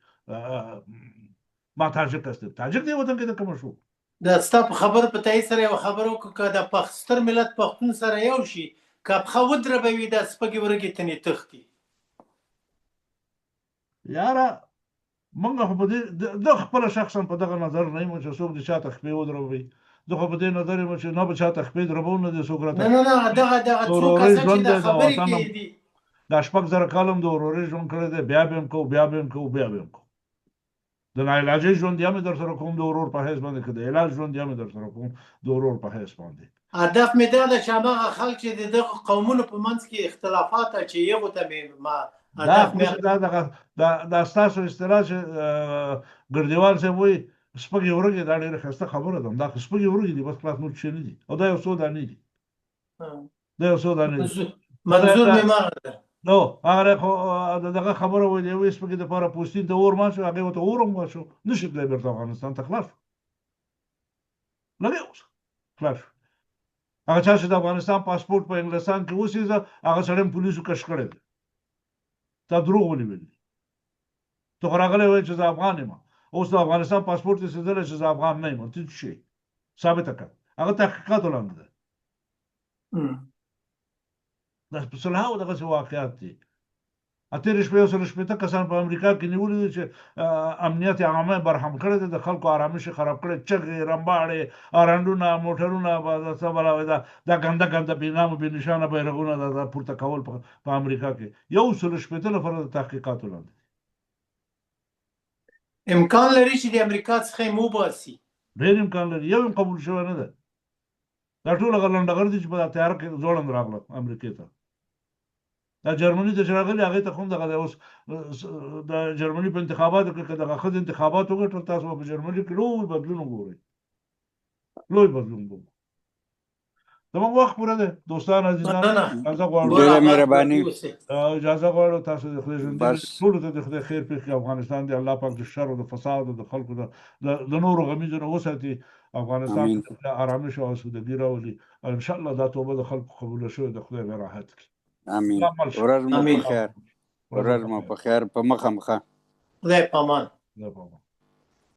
ما تاجک هستم. تاجک دی وطن کې د کومه شو؟ د ستا په خبرو په تایید سره یوه خبره وکړه، که د ستر ملت پښتون سره یو شي، که پښه ودربوي دا سپږې ورګې تنې تښتي. یاره مونږ خو په دې د خپله شخصا په دغه نظر نه یم چې څوک دې چاته خپې ودروي، زه خو په دې نظر یم چې نه به چاته خپې دربوم، نه دې څوک راته نه نه نه، دغه دغه د څو ورورۍ کسان چې ژوند دا دی، دا خبرې وطن کوي هم دي. دا 6000 کاله هم د ورورۍ ژوند کړی دی، بیا به هم کوو، بیا به هم کوو، بیا به هم کوو. د ناعلاجۍ ژوند یا مې در سره کوم د ورور په حیث باندې، که د علاج ژوند یا مې در سره کوم د ورور په حیث باندې. هدف مې دا ده چې هماغه خلک چې د دغو قومونو په منځ کې اختلافات اچوي، هغو ته مې ما دا هدف خو مې دا دغه دا دا ستاسو اصطلاح چې ګردیوال صاحب وایي سپږې ورګې، دا ډېره ښایسته خبره ده. دا خو سپږې ورګې دي بس، خلاص، نور څه نه دي، او دا یو څو دانې دي، دا یو څو دانې دي. منظور مې ما ده. نو هغه خو دغه خبره وایي، د یوې سپږې دپاره پوستین ته اور ماشو، هغې ورته اور هم واچو، نه شي تللی بېرته افغانستان ته، خلاص شو، لګې اوس خلاص شو. هغه چا چې د افغانستان پاسپورت په انګلستان کې وسیزه، هغه سړی هم پولیسو کش کړی دی. تا دروغ ولې ویلي؟ ته خو راغلی وایې چې زه افغان یم، اوس د افغانستان پاسپورت یې سېځلی چې زه افغان نه یم، ته څه شي ثابته کړه؟ هغه تحقیقاتو لاندې دی. دا په سلهاوو دغسې واقعات دي. تېرې شپې 160 کسان په امریکا کې نیولي دي چې امنیت عامه برهم کړی دی، د خلکو آرامش یې خراب کړی، چغې، رمباړې، ارنډونه، موټرونه، څه بلا وایي، دا دا ګنده ګنده بې نامه بې نشانه بیرغونه دا دا پورته کول په امریکا کې 160 نفره د تحقیقاتو لاندې دي. امکان لري چې د امریکا څخه یې وباسي؟ ډېر امکان لري، یو هم قبول شوی نه دی. دا ټول هغه لنډغر دي چې په دا تیاره کې ځوړند راغله امریکې ته. دا جرمني ته چې راغلي هغې ته هم دغه دی. اوس د جرمني په انتخاباتو کې که دغه ښځې انتخابات وګټل، تاسو به په جرمني کې لوی بدلون وګورئ، لوی بدلون وګورئ. زموږ وخت پوره دی دوستان عزیزان، اجازه غواړو. ډېره مهرباني. اجازه غواړو. تاسو د خدای ژوندي، ټولو ته د خدای خیر پېښ کړي. افغانستان دی الله پاک د شر او د فساد او د خلکو د نورو غمیزو نه وساتي. افغانستان ته آرامش او آسودګي راولي، او ان شاء الله دا توبه د خلکو قبوله شوې د خدای به راحت کړي. امین. ورځ مو په خیر، ورځ مو په خیر، په مخه مخه. خدای پامان. خدای پامان.